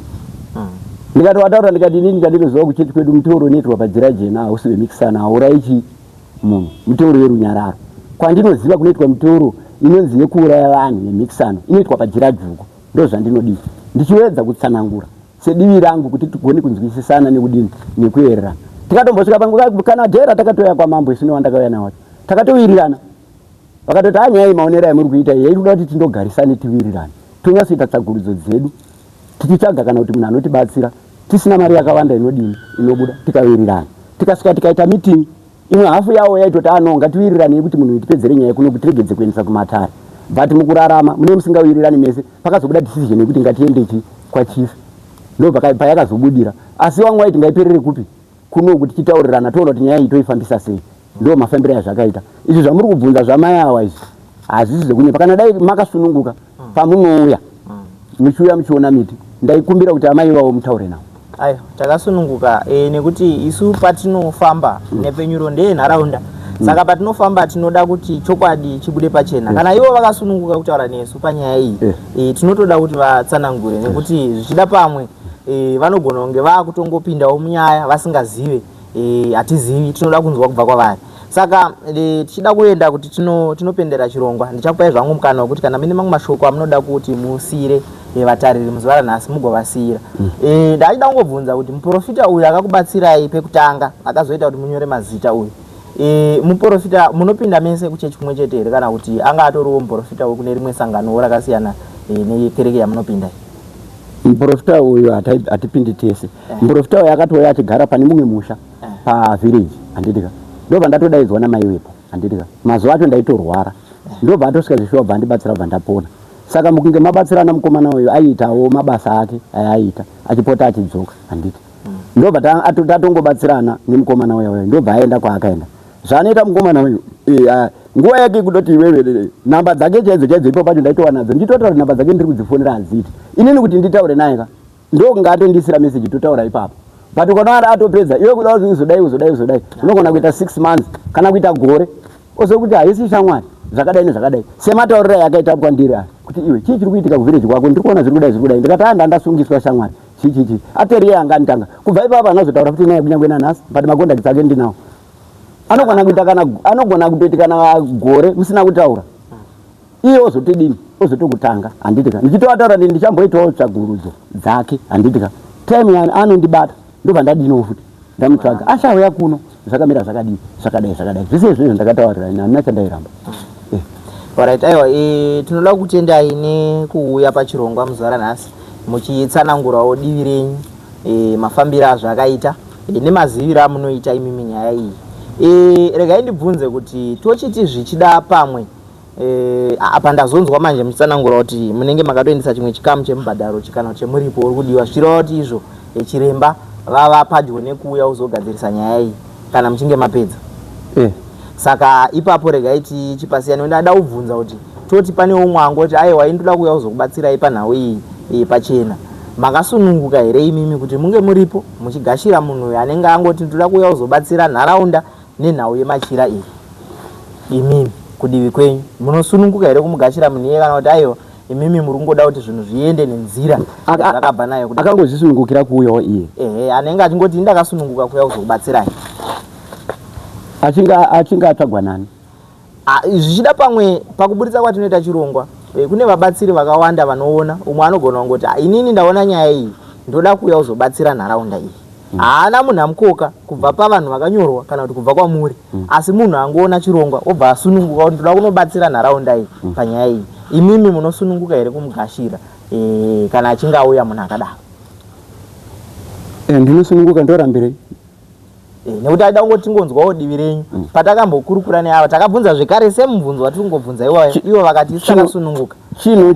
Ndikati wataura, ndikati inini chandinoziva kuchechi kwedu, muteuro unoitwa pajira jena hausi wemikisana, hauurayi chii munhu, muteuro werunyararo. Kwandinoziva kunoitwa muteuro inonzi yekuuraya vanhu yemhikisano inoitwa pajira dzvuku. Ndo zvandinodii, ndichiwedza kutsanangura sedivi rangu kuti tigone kunzwisisana nekudini, nekuererana. Tikatombosvika panguva kana dhera takatoya kwamambo isu newandakauya nawo wacho, takatowirirana. Vakatoti ha, nyaya iyi maonero amuri kuita iyi yaikuda kuti tindogarisane, tiwirirane, tonyatsoita tsagurudzo dzedu tichitsvaga kana kuti munhu anotibatsira tisina mari yakawanda inodini, inobuda. Tikawirirana, tikasvika tikaita meeting. Imwe hafu yawo yaitoti ano ngatiwirirane kuti munhu tipedzere nyaya kuno kuti tiregedze kuendesa kumatare, but mukurarama mune musingawirirani mese. Pakazobuda decision yekuti ngatiendechi kwachief, ndo payakazobudira. Asi vamwe vaiti ngaiperere kupi, kuno kuti tichitaurirana toona kuti nyaya iyi toifambisa sei. Ndo mafambiro azvakaita. Izvi zvamuri kubvunza zvamai awa izvi hazvisi zvekunyepa. Kana dai makasununguka pamunouya, muchiuya muchiona miti, ndaikumbira kuti amai ivavo mutaure navo. Aiwa, takasununguka e, nekuti isu patinofamba nhepfenyuro ndeyenharaunda. Saka patinofamba tinoda kuti chokwadi chibude pachena. Kana ivo vakasununguka kutaura nesu panyaya iyi, tinotoda kuti vatsanangure nekuti zvichida pamwe vanogona kunge vakutongopindawo munyaya vasingazive. Hatizivi, tinoda kunzwa kubva kwavari. Saka tichida kuenda kuti tinopendera chirongwa, ndichakupai zvangu mukana wekuti kana mune mamwe mashoko amunoda kuti musiyire vatariri muzuva ranhasi mugovasiyira. Ndachida kungobvunza kuti muprofita uyu akakubatsirai pekutanga akazoita kuti munyore mazita uyu, muprofita munopinda mese kuchechi kumwe chete here, kana kuti anga atoriwo muprofita wekune rimwe sanganowo rakasiyana nekereke yamunopinda? Muprofita uyu hatipindi tese. Muprofita uyu akatouya achigara pane mumwe musha pavillage, handitika? Ndobva ndatodaidzwa namai wepo, handitika? Mazuva acho ndaitorwara, ndobva atosvika zvishuwa, bva andibatsira, bva ndapona. Saka mukunge mabatsirana, mukomana uyu aiitawo mabasa ake ayaiita achipota achidzoka, handiti? Ndobva tatongobatsirana nemukomana uya uya, ndobva aenda kwaakaenda. Zvaanoita mukomana uyu, nguva yake kudoti iwewe namba dzake chaidzo chaidzo ipo pacho ndaitova nadzo, ndichitotaura namba dzake ndiri kudzifonera hadziiti inini kuti nditaure naye ka, ndokunge atondisira message totaura ipapo. But ukaona atopedza, iwe kuda kuti uzodai uzodai uzodai, unogona kuita 6 months kana kuita gore, ozokuti haisi shamwari, zvakadai nezvakadai, sematauriro ayakaita kwandiri aya kuti iwe chii chiri kuitika kuvillage kwako, ndiri kuona zviri kudai zviri kudai. Ndikati anda ndasungiswa shamwari, chii chii chii. Ateriye anga anditanga kubva ipapo, anazotaura futi naye kunyange nanhasi, but macontacts ake ndinawo. Anogona kuita kana anogona kutoti kana gore musina kutaura, iye ozotidini, ozotokutanga, handitika? Ndichitovataura ndi ndichamboitawo tsvagurudzo dzake, handitika? Time yani anondibata, ndobva ndadiniwo futi ndamutsvaga, achauya kuno, zvakamira zvakadii, zvakadai zvakadai, zvese izvozvo ndakataurira ini, handina chandairamba. Alright, aiwa, tinoda kutendai nekuuya pachirongwa muzuva ranhasi muchitsanangurawo divi renyu, mafambiro azvakaita nemaziviro amunoita imimi nyaya iyi. Regai ndibvunze kuti tochiti zvichida pamwe apa ndazonzwa manje muchitsanangura kuti munenge makatoendesa chimwe chikamu chemubhadharo kana kuti chemuripo uri kudiwa, zvichireva kuti izvo chiremba vava padyo nekuuya kuzogadzirisa nyaya iyi kana muchinge mapedza. Saka ipapo regai tichipasiyana. Ndada kubvunza kuti toti pane umwe angoti aiwa, ini ndoda kuuya kuzokubatsirai panhau iyi pachena, makasununguka here imimi kuti munge muripo muchigashira munhu uyu anenge angoti ndoda kuuya kuzobatsira nharaunda nenhau yemachira iyi? Imimi kudivi kwenyu munosununguka here kumugashira munhu iye, kana kuti aiwa, imimi muri kungoda kuti zvinhu zviende nenzira zvakabva nayo? Akangozvisunungukira kuuyawo iye? Ehe, anenge achingoti ndakasununguka kuuya kuzokubatsirai. Achinge atsvagwa nani? Zvichida pamwe pakuburitsa kwatinoita chirongwa, kune vabatsiri vakawanda vanoona. Umwe anogona kungoti, "Inini ndaona nyaya iyi, ndoda kuuya kuzobatsira nharaunda iyi." Haana munhu amukoka kubva pavanhu vakanyorwa kana kuti kubva kwamuri, asi munhu angoona chirongwa obva asununguka kuti ndoda kunobatsira nharaunda iyi panyaya iyi. Imimi munosununguka here kumugashira kana achinge auya munhu akadaro? Ndinosununguka, ndorambirei? Nekuti aida kungoti tingonzwawo divi renyu. Patakambokurukura neava takabvunza zvekare semubvunzo watiri kungobvunza iwayo, ivo vakati isu takasununguka. Chinhu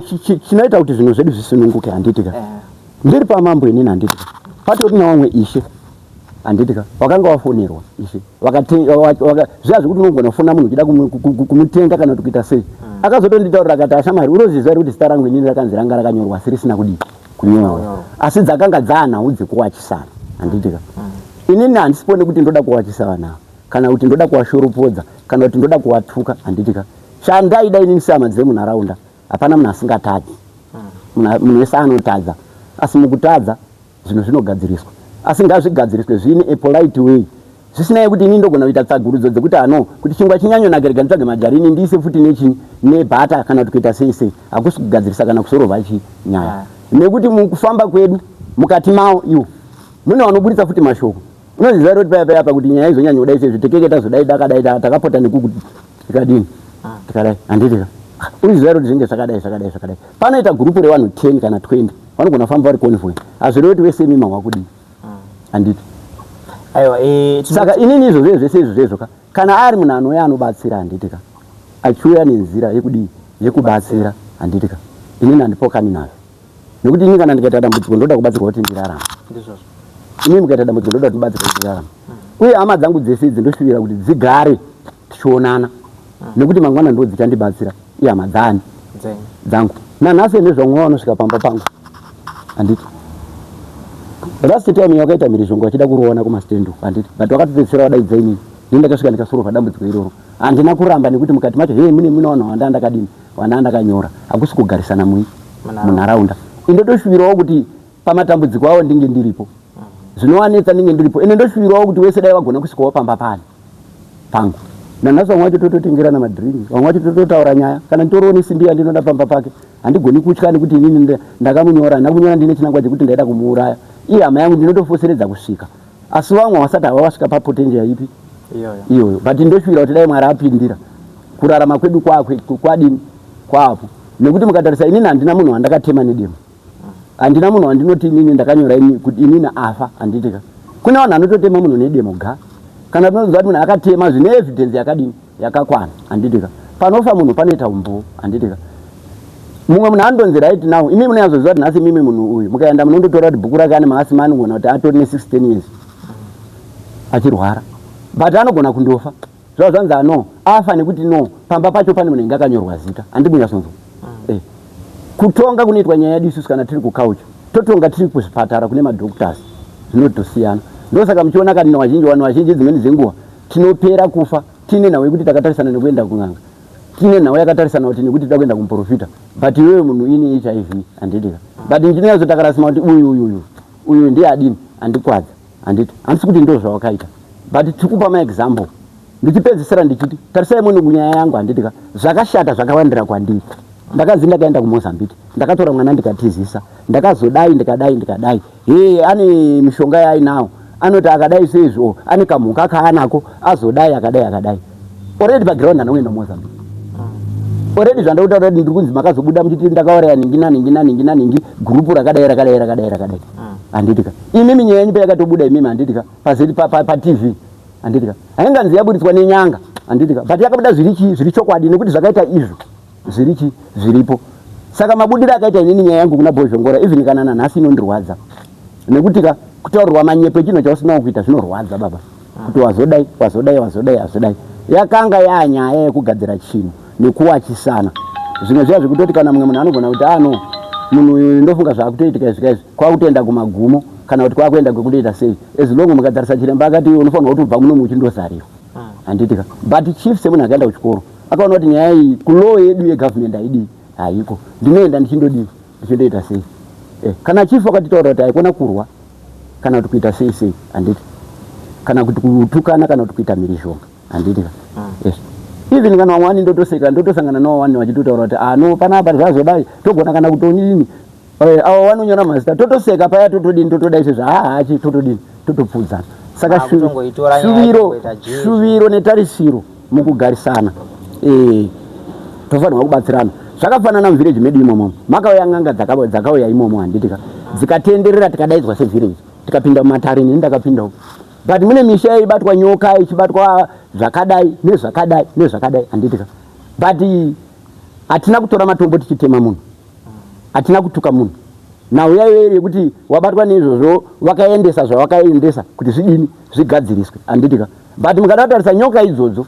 chinoita kuti zvinhu zvedu zvisununguke, handitika? Ndiri pamambo inini, handitika? Patori navamwe ishe, handitika? Wakanga wafonerwa ishe, zviya zvekuti unogona kufona munhu uchida kumutenga kana kuti kuita sei. Akazotonditaurira akati, "Ashamari, unozviziva here kuti zita rangu inini rakanzi ranga rakanyorwa asi risina kudii kunyorwa?" Asi dzakanga dzaanhau dzekuwachisana, handitika? Inini handisipone kuti ndoda kuwachisa vanhu ava kana kuti ndoda kuwashoropodza kana kuti ndoda kuwatuka, handitika? Chandaida inini sehama dzemunharaunda, hapana munhu asingatadzi. Munhu wese anotadza, asi mukutadza zvinhu zvinogadziriswa, asi ngazvigadziriswe zvine a polite way, zvisinai kuti ini ndogona kuita tsagurudzo dzekuti ano kuti chingwa chinyanyonaka, rega nditsvage majarini ndiise futi nechinyi nebhata kana kuti kuita sei sei. Hakusi kugadzirisa kana kusorova chi nyaya, nekuti mukufamba kwedu mukati mawo iwo mune vanoburitsa futi mashoko. Unoziva kuti paya paya pakuti nyaya izonyanya kudai sezvo tekeke tazodai dakadai, takapota nekuku tikadini tikadai, handitika? Unoziva kuti zvinenge zvakadai zvakadai zvakadai. Panoita gurupu revanhu 10 kana 20 vanogona kufamba vari convoy, hazvirevi kuti vese mima wakudii, handiti? Aiwa, Saka inini izvozvo zvese izvo zvezvo ka, kana ari munhu anouya anobatsira, handitika, achiuya nenzira yekudii yekubatsira, handitika, inini handipokani nazvo, nekuti ini kana ndikaita dambudziko ndoda kubatsirwa kuti ndirarame. Ndizvozvo. Inini mukaita dambudziko ndoda kuti ndibatsirwe kuti ndirarame. Uye hama dzangu dzese idzi ndoshuvira kuti dzigare tichionana, nekuti mangwana ndo dzichandibatsira, ihama dzani? Dzenyu. Dzangu. Nanhasi nezvamwe vanosvika pamba pangu, handiti? Last time wakaita mhirizhonga vachida kurowana kumastand uko handiti, but vakatopedzisira vadaidza inini. Ndini ndakasvika ndikasorova dambudziko iroro. Handina kuramba nekuti mukati macho hee mune mune vanhu vanda ndakadini vana ndakanyora. Hakusi kugarisana mui munharaunda. Indotoshuvirawo kuti pamatambudziko avo ndinge ndiripo. Zvinovanetsa ndinge ndiripo. Ende ndoshuvirawo kuti wese dai vagona kusvikawo pamba pani pangu. Nanhasi vamwe vacho tototengerana madrinks, vamwe vacho tototaura nyaya. Kana nditoriwo nesimbi yandinoda pamba pake handigoni kutya nekuti inini ndakamunyora. Handina kumunyora ndine chinangwa chekuti ndaida kumuuraya. Iye hama yangu ndinotofoseredza kusvika. Asi vamwe vasati hava vasvika papotential ipi iyoyo. But ndoshuvira kuti dai Mwari apindira kurarama kwedu kwakwe kwadini kwapo, nekuti mukatarisa inini handina munhu wandakatema nedemo, handina munhu wandinoti inini ndakanyora ini kuti inini afa, handitika. Kune vanhu vanototema munhu nedemo ga kana tinonzwa kuti munhu akatema zvine evidence yakadini yakakwana, handitika. Panofa munhu panoita umbowo, handitika. Mumwe munhu anondonzi right now, imi munonyatsoziva kuti nhasi imimi munhu uyu mukaenda munondotora kuti bhuku rake ane maasima, anogona kuti atori ne 6 10 years achirwara, but anogona kundofa zvava zvanzi ano afa nekuti no pamba pacho pane munhu ainge akanyorwa zita, handibunyatsonzwa. Kutonga kunoitwa nyaya yedu isusu kana tiri kucouch, totonga tiri kuzvipatara kune madoctors, zvinotosiyana. Ndosaka muchiona kana vazhinji, vanhu vazhinji dzimweni dzenguva tinopera kufa tiine nhau yekuti takatarisana nekuenda kun'anga, tine nhau yakatarisana kuti nekuti toda kuenda kumuprofita, but iwewe munhu ine HIV, handitika. But ndinonyatso takarasima kuti uyu uyu uyu uyu ndiye adini andikwadza, handiti. Handisi kuti ndo zvawakaita, but tiri kupa maexample. Ndichipedzisira ndichiti tarisai munhu kunyaya yangu, handitika, zvakashata zvakawandira kwandiri. Ndakanzi ndakaenda kuMozambique, ndakatora mwana ndikatizisa, ndakazodai ndikadai ndikadai. He ane mishonga yaainawo, anoti akadai seizvo ane kamhuka kaanako, azodai akadai akadai. Already paground anoenda Mozambique already. Zvandakutaura kuti ndiri kunzi makazobuda muchiti ndakauraya ningi naningi naningi naningi, gurupu rakadai rakadai rakadai rakadai, handitika. Imimi nyaya yenyu payakatobuda imimi, handitika, paTV, handitika, hainganzi yaburitswa nenyanga, handitika, but yakabuda zviri chii, zviri chokwadi, nekuti zvakaita izvo zviri chii, zviripo. Saka mabudiro akaita inini nyaya yangu kuna Bhozhongora, even kana nanhasi inondirwadza, nekuti ka kutaurirwa manyepo echinhu chausinawo kuita zvinorwadza baba, kuti wazodai wazodai wazodai wazodai. Yakanga yaanyaya yekugadzira chinhu nekuwachisana zvimwe zviya zvekutoti kana mumwe munhu anogona kuti ano munhu uyu ndofunga zvaakutoitika izvi kaizvi, kwakutoenda kumagumo kana kuti kwakuenda kwekundoita sei. As long mukatarisa chiremba akati unofanirwa kuti ubva munomu uchindozarirwa, handitika. But chief semunhu akaenda kuchikoro akaona kuti nyaya iyi kulaw yedu yegovernment haidii, haiko, ndinoenda ndichindodii, ndichindoita sei. Kana chief wakatitaura kuti haikona kurwa kana kuti kuita sei sei, handiti, kana kuti kutukana kana kuti kuita mhirizhonga, handitika. Yes, even kana vamwe vani ndotoseka, ndotosangana navo vani vachitotaura kuti ano panapa zvazodai, togona kana kutonini avo vanonyora mazita, totoseka paya, totodini, totodai sezvo hahachi, totodini, totopfuudzana. Saka shuviro netarisiro mukugarisana, tofanirwa kubatsirana. Zvakafanana muvillage medu imomo, makauya n'anga dzakauya imomo, handitika, dzikatenderera, tikadaidzwa sevillage, tikapinda mumatare. Nini ndakapindawo, but mune misha yaibatwa nyoka, ichibatwa zvakadai nezvakadai nezvakadai, handitika, but hatina kutora matombo tichitema munhu, hatina kutuka munhu. Nhau yaive iri yekuti wabatwa neizvozvo, vakaendesa zvavakaendesa kuti zvidini, zvigadziriswe, handitika. But mukada kutarisa nyoka idzodzo,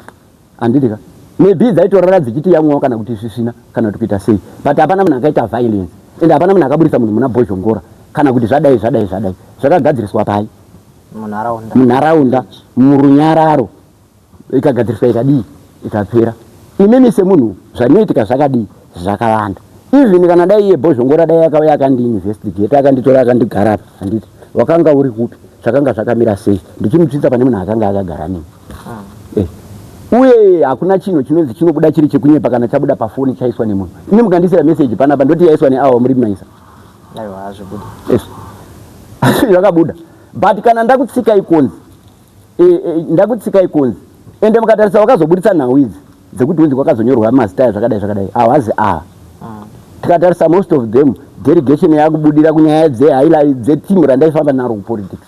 handitika, maybe dzaitorara dzichiti yamwawo kana kuti svisvina kana kuti kuita sei, but hapana munhu akaita violence and hapana munhu akaburitsa munhu muna Bhozhongora kana kuti zvadai zvadai zvadai. Zvakagadziriswa pai? Munharaunda. Munharaunda, murunyararo, ikagadziriswa, ikadii, ikapera. Imimi semunhu zvinoitika zvakadii, zvakawanda. Even kana dai iye Bhozhongora dai akauya akandiinvestigate, akanditora, akandigara apa, handiti, wakanga uri kupi, zvakanga zvakamira sei, ndichimutsvitsa pane munhu akanga akagara neni. Uye hakuna chinhu chinonzi chinobuda chiri chekunyepa kana chabuda pafoni chaiswa nemunhu. Imi mukandisira meseji panapa, ndoti yaiswa neawa muri maisa. Aiwa, hazvibudi. Yes, asi zvakabuda. But kana ndakutsika ikonzi ndakutsika ikonzi, ende mukatarisa wakazoburitsa nhau idzi dzekuti unzi kwakazonyorwa mazita aya zvakadai zvakadai, hawazi ava. Tikatarisa most of them, delegation yakubudira kunyaya dzehighlight dzetimu randaifamba naro kupolitics,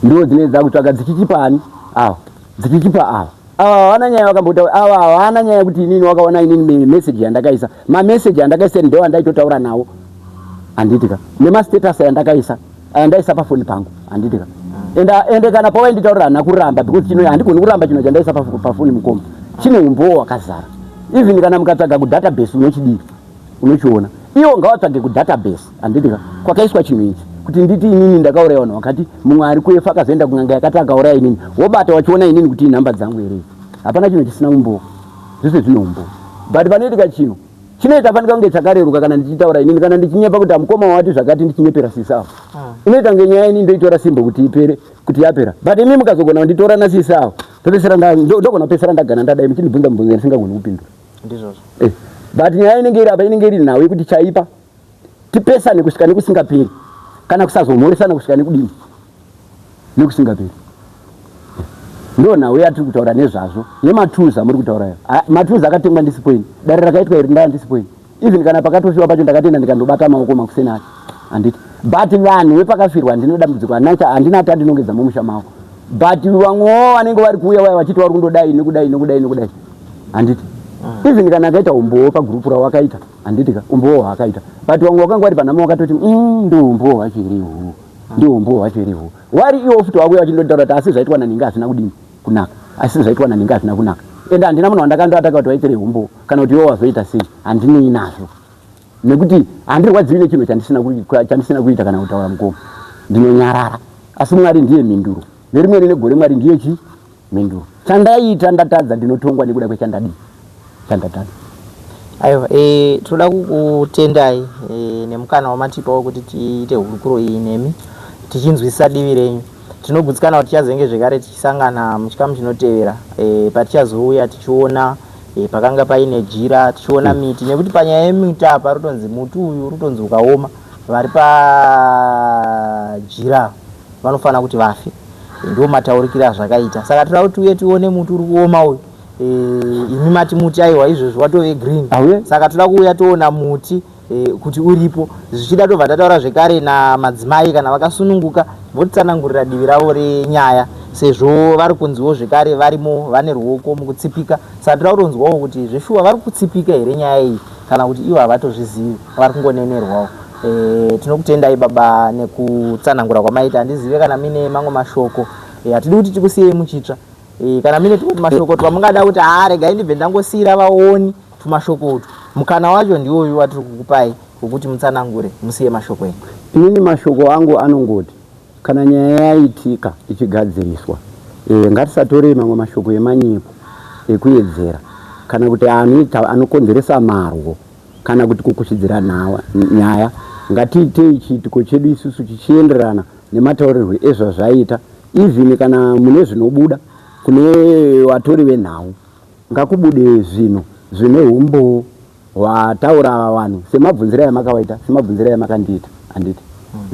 ndo dzinenge dzakutsvaga dzichichipa ani ava, dzichichipa ava. Ava havana nyaya vakambota, ava havana nyaya yekuti inini wakaona inini message yandakaisa. Mameseji andakaisa ndo andaitotaura nawo, handitika, nemastatus ayandakaisa, ayandaisa pafoni pangu, handitika. Ende kana pawainditaurira handina kuramba, because chino handigoni kuramba chinhu chandaisa pafoni mukoma, chine umbowo wakazara. Even kana mukatsvaga kudatabase unochidii, unochiona. Iwo ngawatsvage kudatabase, handitika, kwakaiswa chinhu ichi. Kuti nditi inini ndakauraya vanhu vakati, mumwe ari kuefa akazoenda kun'anga yakati akauraya inini, wobata wachiona inini kuti inhamba dzangu here idzi. Hapana chinhu chisina umbowo, zvese zvine umbowo. But panoitika chinhu chinoita fanika kunge chakareruka kana ndichitaura inini, kana ndichinyepa kuti amukoma wati zvakati, ndichinyepera sisi avo, inoita kunge nyaya ini ndoitora simbo kuti ipere, kuti yapera. But imi mukazogona kunditora nasisi avo, topesera ndogona kupesera ndagana ndadai muchindibvunza mibvunzo yandisingagoni kupindura. Ndizvozvo. But nyaya inenge iri apa inenge iri nhau yekuti chaipa tipesane kusvika nekusingaperi, kana kusazomhoresana kusvika nekudini, nekusingaperi. Ndo nhau yatiri kutaura nezvazvo yematools amuri kutaura. Matools akatengwa ndisipo ini, dare rakaitwa iri ndaa ndisipo ini. Even kana pakatofiwa pacho ndakatenda ndikandobata maoko makuseni acho, handiti? But vanhu vepakafirwa handina dambudziko, handina ati andinongedza mumusha mavo. But vamwewo vanenge vari kuuya vaya vachiti vari kundodai nekudai nekudai nekudai, handiti? Even kana akaita umbowo pagurupu rawakaita, handiti ka, umbowo hwaakaita, but vamwe vakanga vari panhamo vakatoti, ndo umbowo hwacho here ihuhu? Ndo umbowo hwacho here ihuhu?" Wari iwo futi wakuya vachindotaura kuti asi zvaitwa naninga hazvina kudini kunaka, asi zvaitwa naninga hazvina kunaka. Ende handina munhu wandakandoataka kuti waitirei umbowo kana kuti iwo wazoita sei, handinei nazvo, nekuti handirwadziwi nechinhu chandisina kuita kana kutaura. Mukoma, ndinonyarara, asi Mwari ndiye mhinduro. Nerimwe rine gore Mwari ndiye chi mhinduro. Chandaita ndatadza, ndinotongwa nekuda kwechandadii, chandatadza. Aiwa, toda kukutendai nemukana wamatipa wekuti tiite hurukuro iyi nemi, tichinzwisisa divi renyu. Tinogutsikana kuti tichazenge zvekare tichisangana muchikamu chinotevera, patichazouya tichiona pakanga paine jira, tichiona miti, nekuti panyaya yemiti apa rutonzi muti uyu rutonzi ukaoma, vari pajira vanofanira kuti vafe. Ndo mataurikiro azvakaita. Saka toda kuti uye tione muti uri kuoma uyu. Imi mati muti aiwa, izvozvi watove green. Auye. Saka toda kuuya toona muti kuti uripo. Zvichida tobva tataura zvekare namadzimai, kana vakasununguka votitsanangurira divi ravo renyaya, sezvo vari kunziwo zvekare varimo, vane ruoko mukutsipika. Saka toda kutonzwawo kuti zveshuwa vari kutsipika here nyaya iyi, kana kuti ivo havatozvizivi, vari kungonenerwawo. Tinokutendai baba nekutsanangura kwamaita. Handizive kana mine mamwe mashoko. Hatidi kuti tikusiyei muchitsva. Kana mine tumwe tumashoko twamungada kuti, haa, regai ndibve ndangosiyira vaoni tumashoko utwu, mukana wacho ndiwoyu watiri kukupai wekuti mutsanangure, musiye mashoko enyu. Inini mashoko angu anongoti kana nyaya yaitika ichigadziriswa, ngatisatorei mamwe mashoko emanyepo ekuedzera kana kuti anoita anokonzeresa marwo kana kuti kukushidzira nyaya. Ngatiitei chiitiko chedu isusu chichienderana nemataurirwe ezvazvaita. Even kana mune zvinobuda kune vatori venhau, ngakubude zvinhu zvine umbowo hwataura vanhu, semabvunziro amakavaita, semabvunziro ayamakandiita, handiti?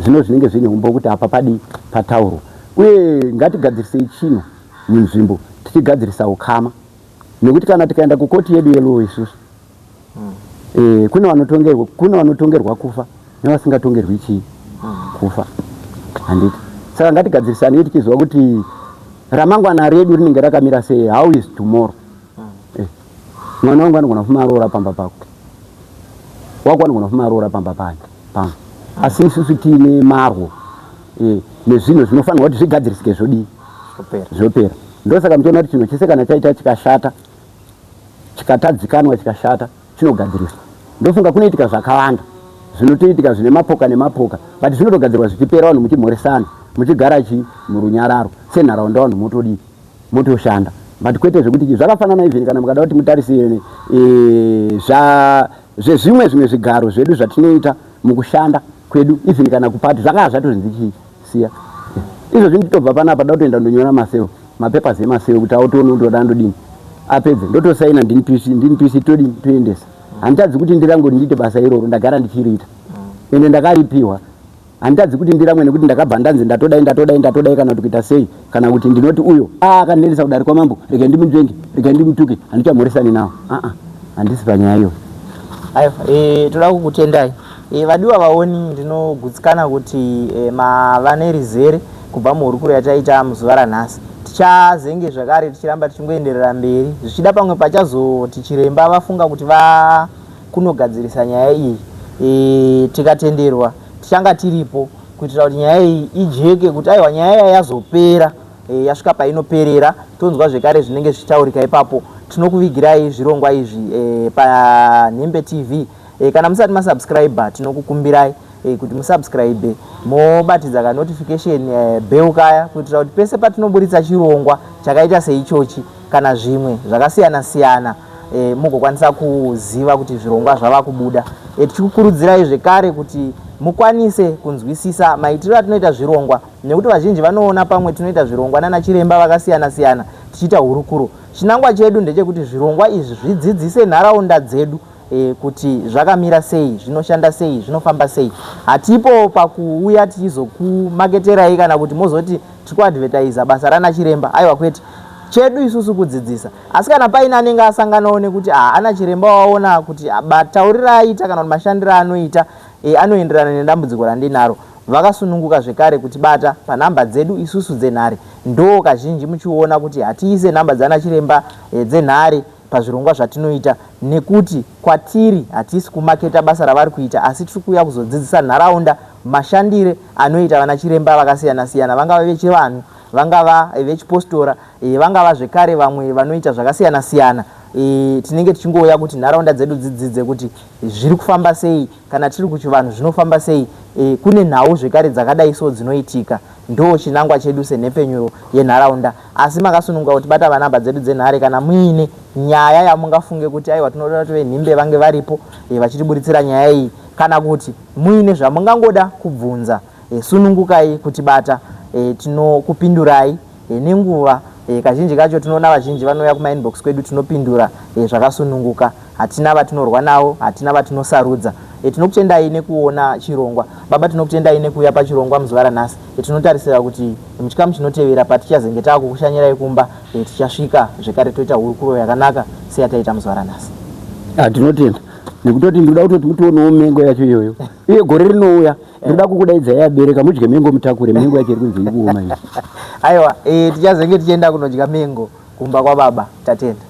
Zvino zvinenge zvine umbowo kuti apa padii pataurwa. Uye ngatigadzirisei chinhu munzvimbo, tichigadzirisa ukama, nekuti kana tikaenda kukoti yedu yeluo isusu, kune vanotongerwa kufa nevasingatongerwi chii kufa, handiti? Saka ngatigadzirisanei tichiziva kuti ramangwana redu rinenge rakamira sei. How is tomorrow? Mwana wangu anogona kufuma aroora pamba pako, wako anogona kufuma aroora pamba pani pangu, asi isusu tiine marwo nezvinhu zvinofanirwa kuti zvigadzirisike, zvodii? Zvopera. Zvopera. Ndosaka muchiona kuti chinhu chese kana chaita chikashata, chikatadzikanwa, chikashata, chinogadziriswa. Ndofunga kunoitika zvakawanda zvinotoitika zvine mapoka nemapoka, but zvinotogadzirwa zvichipera, vanhu muchimhoresana, muchigara chi murunyararo senharaunda, vanhu motodii, motoshanda, but kwete zvekuti zvakafanana. Even kana mukada kuti mutarise zvezvimwe zvimwe zvigaro zvedu zvatinoita mukushanda kwedu, even kana kupati zvakava zvatozvinzi chii, siya izvozvi, nditobva panapa da kutoenda ndonyora maseo, mapapers emaseo, kuti autoone kuti oda ndodini, apedze ndotosaina, ndini PC, ndini PC, todini, toendesa. Handitadzi kuti ndirange ndiite basa iroro, ndagara ndichiriita ende ndakaripiwa. Handitadzi kuti ndiramwe nekuti ndakabva ndanzi ndatodai, ndatodai, ndatodai, kana kuti kuita sei, kana kuti ndinoti uyo akandiendesa kudare kwamambo, regai ndimunzvenge, regai ndimutuke, handichamhoresani nawo. Aa, handisi panyaya iyoyo. Aiwa, toda kukutendai. Vadiwa vaoni, ndinogutsikana kuti mava nerizere kubva muhurukuro yataita muzuva ranhasi. Tichazenge zvakare tichiramba tichingoenderera mberi, zvichida pamwe pachazoti chiremba vafunga kuti vakunogadzirisa nyaya iyi, tikatenderwa tichanga tiripo kuitira kuti nyaya iyi ijeke, kuti aiwa, nyaya iya yazopera, yasvika painoperera. Tonzwa zvekare zvinenge zvichitaurika ipapo. Tinokuvigirai zvirongwa izvi paNhembe TV. Kana musati masubscribe, tinokukumbirai. e, kuti musubscribe mobatidza kanotification e, bell kaya kuitira kuti pese patinoburitsa chirongwa chakaita seichochi kana zvimwe zvakasiyana siyana e, mugokwanisa kuziva kuti zvirongwa zvava kubuda. E, tichikukurudzirai zvekare kuti mukwanise kunzwisisa maitiro atinoita zvirongwa nekuti vazhinji vanoona pamwe tinoita zvirongwa nana chiremba vakasiyana siyana tichiita hurukuro. Chinangwa chedu ndechekuti zvirongwa izvi zvidzidzise nharaunda dzedu e, kuti zvakamira sei, zvinoshanda sei, zvinofamba sei. Hatipo pakuuya tichizokumaketerai kana kuti mozoti tiri kuadvertisa basa rana chiremba. Aiwa kwete. Chedu isusu kudzidzisa. Asi kana paine anenge asanganawo nekuti ah, ana chiremba waona kuti ah, matauriro aita kana kuti mashandiro anoita e, anoenderana nedambudziko randinaro, vakasununguka zvekare kutibata panhamba dzedu isusu dzenhare. Ndoo kazhinji muchiona kuti hatiise nhamba dzana chiremba e, dzenhare pazvirongwa zvatinoita nekuti kwatiri hatisi kumaketa basa ravari kuita asi tiri kuuya kuzodzidzisa nharaunda mashandire anoita vana chiremba vakasiyana siyana vangava vechivanhu vangava vechipostora e, vangava zvekare vamwe vanoita zvakasiyana siyana e, tinenge tichingouya kuti nharaunda dzedu dzidzidze kuti zviri kufamba sei kana tiri kuchivanhu zvinofamba sei e, kune nhau zvekare dzakadai so dzinoitika Ndoo chinangwa chedu senhepfenyuro yenharaunda. Asi makasununguka kutibata panhamba dzedu dzenhare kana muine nyaya yamungafunge kuti aiwa tinoda kuti venhimbe vange varipo eh, vachitiburitsira nyaya iyi kana kuti muine zvamungangoda kubvunza eh, sunungukai kutibata eh, tinokupindurai eh, nenguva eh, kazhinji kacho tinoona vazhinji vanouya kumainbox kwedu tinopindura eh, zvakasununguka Hatina vatinorwa navo, hatina vatinosarudza. E, tinokutendai nekuona chirongwa. Baba, tinokutendai nekuuya pachirongwa muzuva ranhasi. E, tinotarisira kuti muchikamu chinotevera patichazenge taakukushanyirai kumba, e, tichasvika zvekare toita hurukuro yakanaka seyataita muzuva ranhasi. Ah, tinotenda nekutoti ndinoda kutoti mutionewo mengo yacho iyoyo uye gore rinouya ndinoda kukudaidzai abereka mudye mengo mutakure mengo yacho iri kunzi ikuoma iyi Aiwa, e, tichazenge tichienda kunodya mengo kumba kwababa. Tatenda.